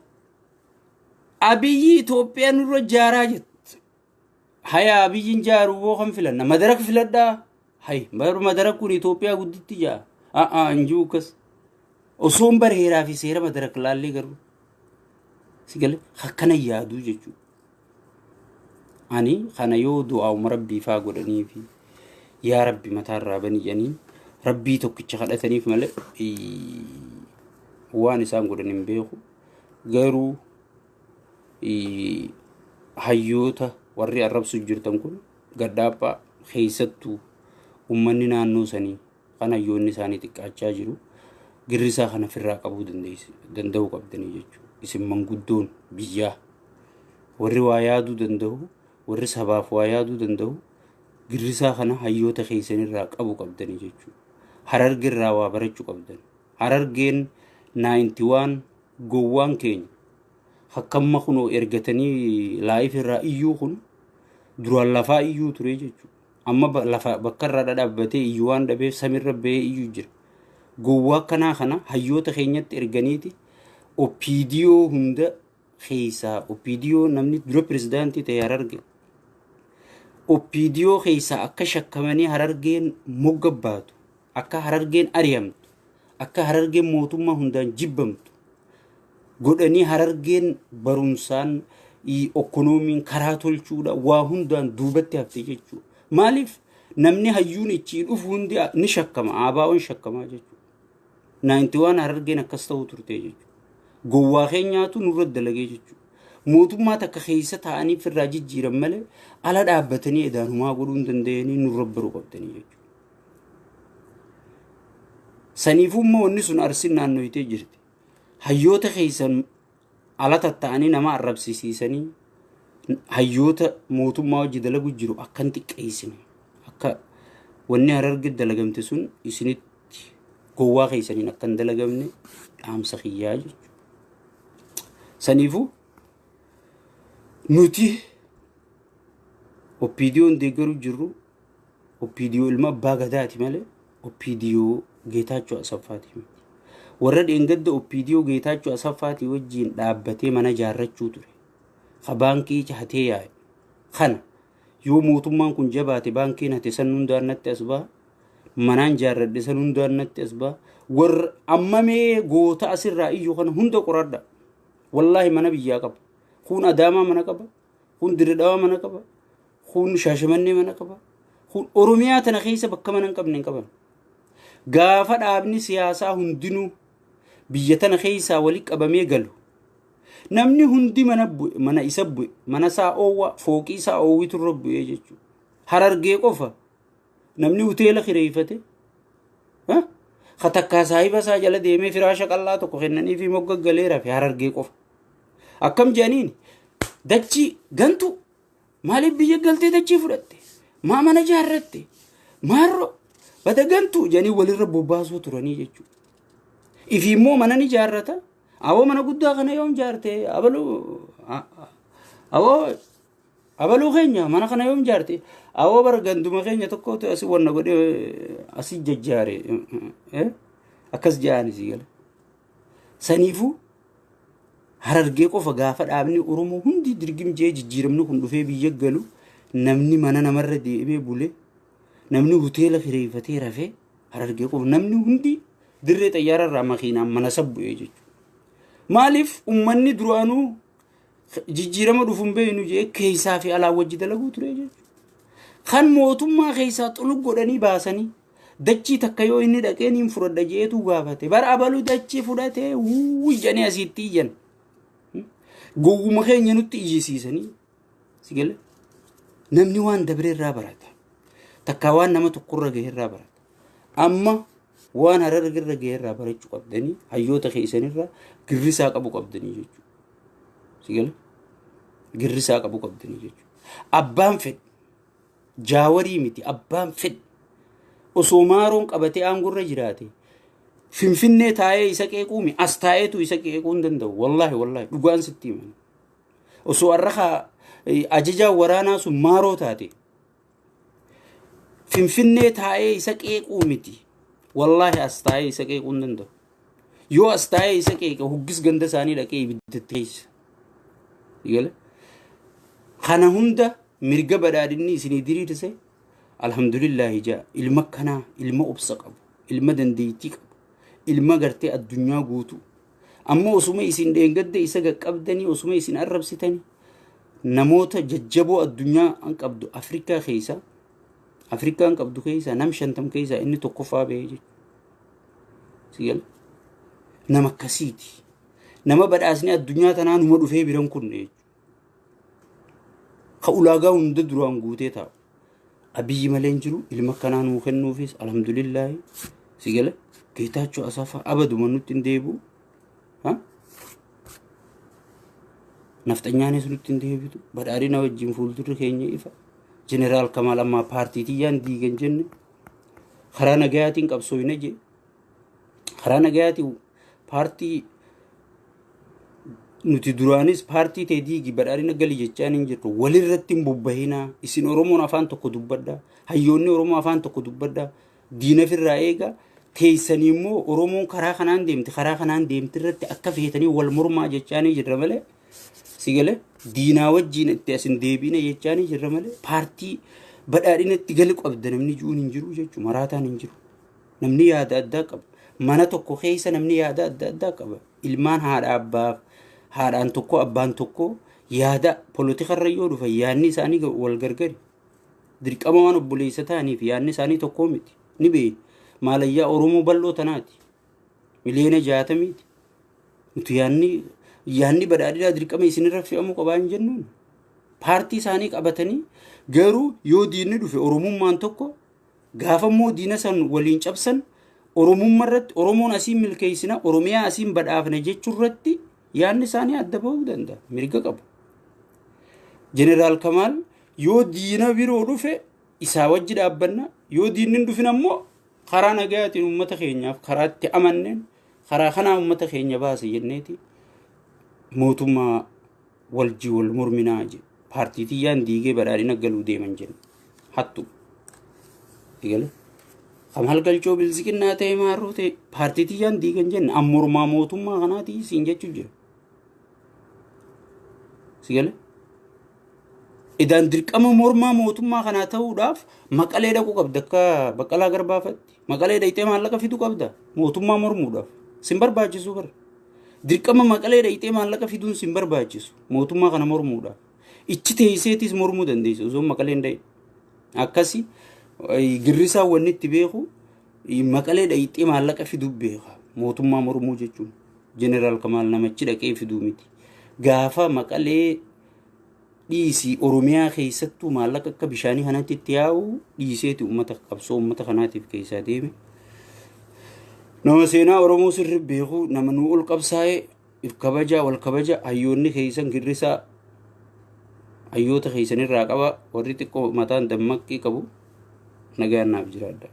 A: Abiyyi Itoophiyaa nurra ijaaraa jette. Haya Abiyyiin ijaaruu boo kan filanna. Madarak filadhaa. Hay bar madarak kun Itoophiyaa gudditti jaa. A'aa hin jiru akkas. Osoo hin bareeraa fi seera madarak laallee garuu. Si galee akkana yaaduu jechuudha. Ani kana yoo du'aa'uma rabbii faa godhanii fi yaa rabbi mataarraa bani jedhanii rabbii tokkicha kadhataniif malee waan isaan godhan hin beeku. Garuu hayyoota warri arrabsu jirtan kun gadhaaphaa keessattuu uummanni naannoo sanii kan hayyoonni isaanii xiqqaachaa jiru girrisaa kana ofirraa qabuu danda'uu qabdanii jechuudha. Isin manguddoon biyyaa warri waa yaaduu danda'u warri sabaaf waa yaaduu danda'u girrisaa kana hayyoota keessanirraa qabu qabdanii jechuudha. Harargeerraa waa barachuu qabdan. Harargeen 91 gowwaan keenya hakkamma kunoo ergatanii laayif irraa iyyuu kun duraan lafaa iyyuu ture jechuudha. Amma lafa bakka irraa dhadhaabbatee iyyuu waan dhabeef samirra bahee iyyuu jira. Gowwaa akkanaa kana hayyoota keenyatti erganiiti OPDO hunda keessaa OPDO namni dura pirezidaantii ta'e Hararge. OPDO keessaa akka shakkamanii Harargeen mogga baatu, akka Harargeen ari'amtu, akka Harargeen mootummaa hundaan jibbamtu godhanii Harargeen barumsaan ikkonoomiin karaa tolchuudha waa hundaan duubatti hafte jechuudha. Maaliif namni hayyuun ichi dhufu hundi ni shakkama, ABO'n shakkamaa jechuudha. 91 Harargeen akkas ta'uu turte jechuudha. Gowwaa keenyaatu nurra dalagee jechuudha. Mootummaa takka keessa taa'anii firraa jijjiiran malee ala dhaabbatanii edaanumaa godhuu hin danda'anii nurra baruu qabdanii jechuudha. Saniifuu immoo wanni sun Arsiin naannoyitee jirti. Hayyoota keessan ala tatta'anii nama arrabsisiisanii hayyoota mootummaa hojii dalagu jiru akka hin xiqqeessine akka wanni Hararge dalagamte sun isinitti gowwaa keessaniin akka hin dalagamne dhaamsa kiyyaa jechuudha. Saniifuu nuti OPDO'n deeggaruu jirru OPDO ilma abbaa gadaati malee OPDO Geetaachoo Asaffaati miti. Warra dheengadda OPDO Geetaachoo Asaffaatii wajjin dhaabbatee mana jaarrachuu ture. Ka baankii hatee yaa'e. Kana yoo mootummaan kun jabaate baankiin hate san hundaan natti as ba'a. Manaan jaarradhe san hundaan natti as ba'a. Warra amma mee goota asirraa iyyuu kana hunda qoradha. Wallaahi mana biyyaa qaba. Kun Adaamaa mana qaba. Kun Dirredhawaa mana qaba. Kun Shaashamannee mana qaba. Kun Oromiyaa tana keessa bakka mana hin qabne hin qaban. Gaafa dhaabni siyaasaa hundinuu biyya tana keessaa wali qabamee galu. Namni hundi mana bu'e, mana isa bu'e, mana isaa oowwa, fooqii isaa oowwitu irra bu'ee jechuudha. Harargee qofa namni hoteela kireeffate ka takkaa saahiba isaa jala deemee firaasha qal'aa tokko kennanii fi mogga galee rafe Harargee qofa. Akkam jedhaniin dachii gantu maaliif biyya galtee dachii fudhatte? Maa mana jaarratte? Maarroo bada gantu jedhanii walirra bobbaasuu turanii jechuudha. Ifi immoo mana ni jaarrata. Awoo mana guddaa kana yoom jaarte? Abaluu awoo abaluu keenya mana kana yoom jaarte? Awoo bara ganduma keenya tokkotu asii wanna godhee asii jajjaare. Akkas jedhani si gala. Saniifuu Harargee qofa gaafa dhaabni Oromoo hundi dirgim jee jijjiiramni kun dhufee biyya galu, namni mana namarra deemee bule, namni hoteela kireeffatee rafee Harargee qofa, namni hundi dirree xayyaara irraa makiinaan mana sabbu'ee jechuudha. Maaliif? Uummanni duraanuu jijjiirama dhufu hin beeknu jee keessaa fi alaa wajji dalaguu ture jechuudha. Kan mootummaa keessaa xulug godhanii baasanii dachii takka yoo inni dhaqee niin fudhadha jeetu gaafate. Bara abalu dachii fudhatee wuuy jedhanii asitti iyyan. Gowwuma keenya nutti iyyisiisanii si gala. Namni waan dabre irraa barata. Takkaa waan nama tokkorra gahe irraa barata. Amma waan Hararge irra gahe irraa barachuu qabdanii, hayyoota keessanirraa girrisaa qabu qabdanii jechuudha. Si gala? Girrisaa qabu qabdanii jechuudha. Abbaan fedhe Jaawarii miti, abbaan fedhe osoo maaroon qabatee aangorra jiraate, Finfinnee taa'ee isa qeequumi, as taa'eetu isa qeequu hin danda'u. Wallaahi wallaahi, dhugaan sitti himan. Osoo har'a ajajaan waraanaa sun maaroo taate, Finfinnee taa'ee isa qeequu miti. Wallaahi, as taa'ee isa qeequu hin danda'u. Yoo as taa'ee isa qeeqe, huggis ganda isaanii dhaqee ibiddatti keessa. Gala? Kana hunda mirga badhaadhinni isinii diriirse, alhamdulillaahi ja'a. Ilma kanaa, ilma obsa qabu, ilma dandeettii qabu, ilma gartee addunyaa guutuu. Amma osuma isin dheengadda isa qaqqabdanii, osuma isin arrabsitanii, namoota jajjaboo addunyaa an qabdu, Afrikaa keessa, Afrikaan qabdu keessaa nam 50 keessaa inni tokkoffaa bahee jechuudha. Si gala? Nama akkasiiti. Nama badhaasni addunyaa tanaa numa dhufee biran kunne jechuudha. Ka ulaagaa hunda duraan guutee taa'u. Abiyyi malee hin jiru, ilma akkanaa nuu kennuufis alhamdulillaahi. Si gala? Geetaachoo Asaffaa abaduma nutti hin deebi'u. Ha? Nafxanyaanis nutti hin deebitu. Badhaadhina wajjin fuuldurri keenya ifa. Jeneraal Kamaal ammaa paartii tiyyaan diigan jenne. Karaa nagayaatiin qabsooyna jee. Karaa nagayaatiin paartii nuti duraanis paartii ta'e diigi, badhaadhina gali jechaan hin jirru. Walirratti hin bobbahinaa. Isin Oromoon afaan tokko dubbadhaa. Hayyoonni Oromoo afaan tokko dubbadhaa. Diina ofirraa eegaa. Teessanii immoo Oromoon karaa kanaan deemti, karaa kanaan deemti irratti akka feetanii wal mormaa jechaanii jirra malee, si galee, diinaa wajjiin itti as hin deebiine jechaanii jirra malee, paartii badhaadhinatti gali qabda namni ji'uun hin jiru jechuudha. Maraataan hin jiru. Namni yaada addaa qaba. Mana tokko keessa namni yaada adda addaa qaba. Ilmaan haadha abbaaf haadhaan tokko abbaan tokko yaada polotikarra yoo dhufan yaadni isaanii wal gargari. Dirqama waan obboleessa ta'aniif yaadni isaanii tokkoo miti. Ni beekna. Maalayyaa Oromoo bal'oo tanaati. Miliyoona 60ti. Nuti yaadni badhaadhinaa dirqama isinirra fe'amuu qabaa hin jennuun. Paartii isaanii qabatanii garuu yoo diinni dhufe Oromummaan tokko, gaafa immoo diina san waliin cabsan, Oromummaa irratti, Oromoon asiin milkeessina, Oromiyaa asiin badhaafna jechuu irratti yaadni isaanii adda bahuu danda'a. Mirga qabu. Jeneraal Kamaal yoo diina biroo dhufe isaa wajji dhaabbanna, yoo diinni hin dhufin ammoo karaa nagayaatiin uummata keenyaaf karaa itti amanneen, karaa kanaa uummata keenya baase jenneeti mootummaa waljii wal morminaa jedhe. Paartii tiyyaan diigee badhaadhina galuu deeman jenne. Hattu. Eegale. Kamaal Galchoo bilziqinnaa ta'e maarroo ta'e, paartii tiyyaan diigan jenne, an mormaa mootummaa kanaati siin jechuu jira. Si gale? Idaan dirqama mormaa mootummaa kanaa ta'uudhaaf Maqalee dhaquu qabda akka Baqqalaa Garbaafatti. Maqalee dhaqxee maallaqa fiduu qabda mootummaa mormuudhaaf. Sin barbaachisu bara. Dirqama Maqalee dhaqxee maallaqa fiduun sin barbaachisu mootummaa kana mormuudhaaf. Ichi teesseetis mormuu dandeessu osoo Maqalee hin dhaqin. Akkasi girrisaa wanni itti beeku Maqalee dhaqxee maallaqa fiduu beeka mootummaa mormuu jechuun. Jeneraal Kamaal namachi dhaqee fiduu miti. Gaafa Maqalee dhiisii, Oromiyaa keessattuu maallaqa akka bishaanii kanatti itti yaa'u dhiiseeti uummata qabsoo uummata kanaatiif keessaa deeme. Nama seenaa Oromoo sirri beeku, nama nu ol qabsaa'e, if kabajaa, wal kabaja. Hayyoonni keessan girrisaa hayyoota keessan irraa qaba, warri xiqqoo mataan dammaqii qabu nagaan naaf jiraadha.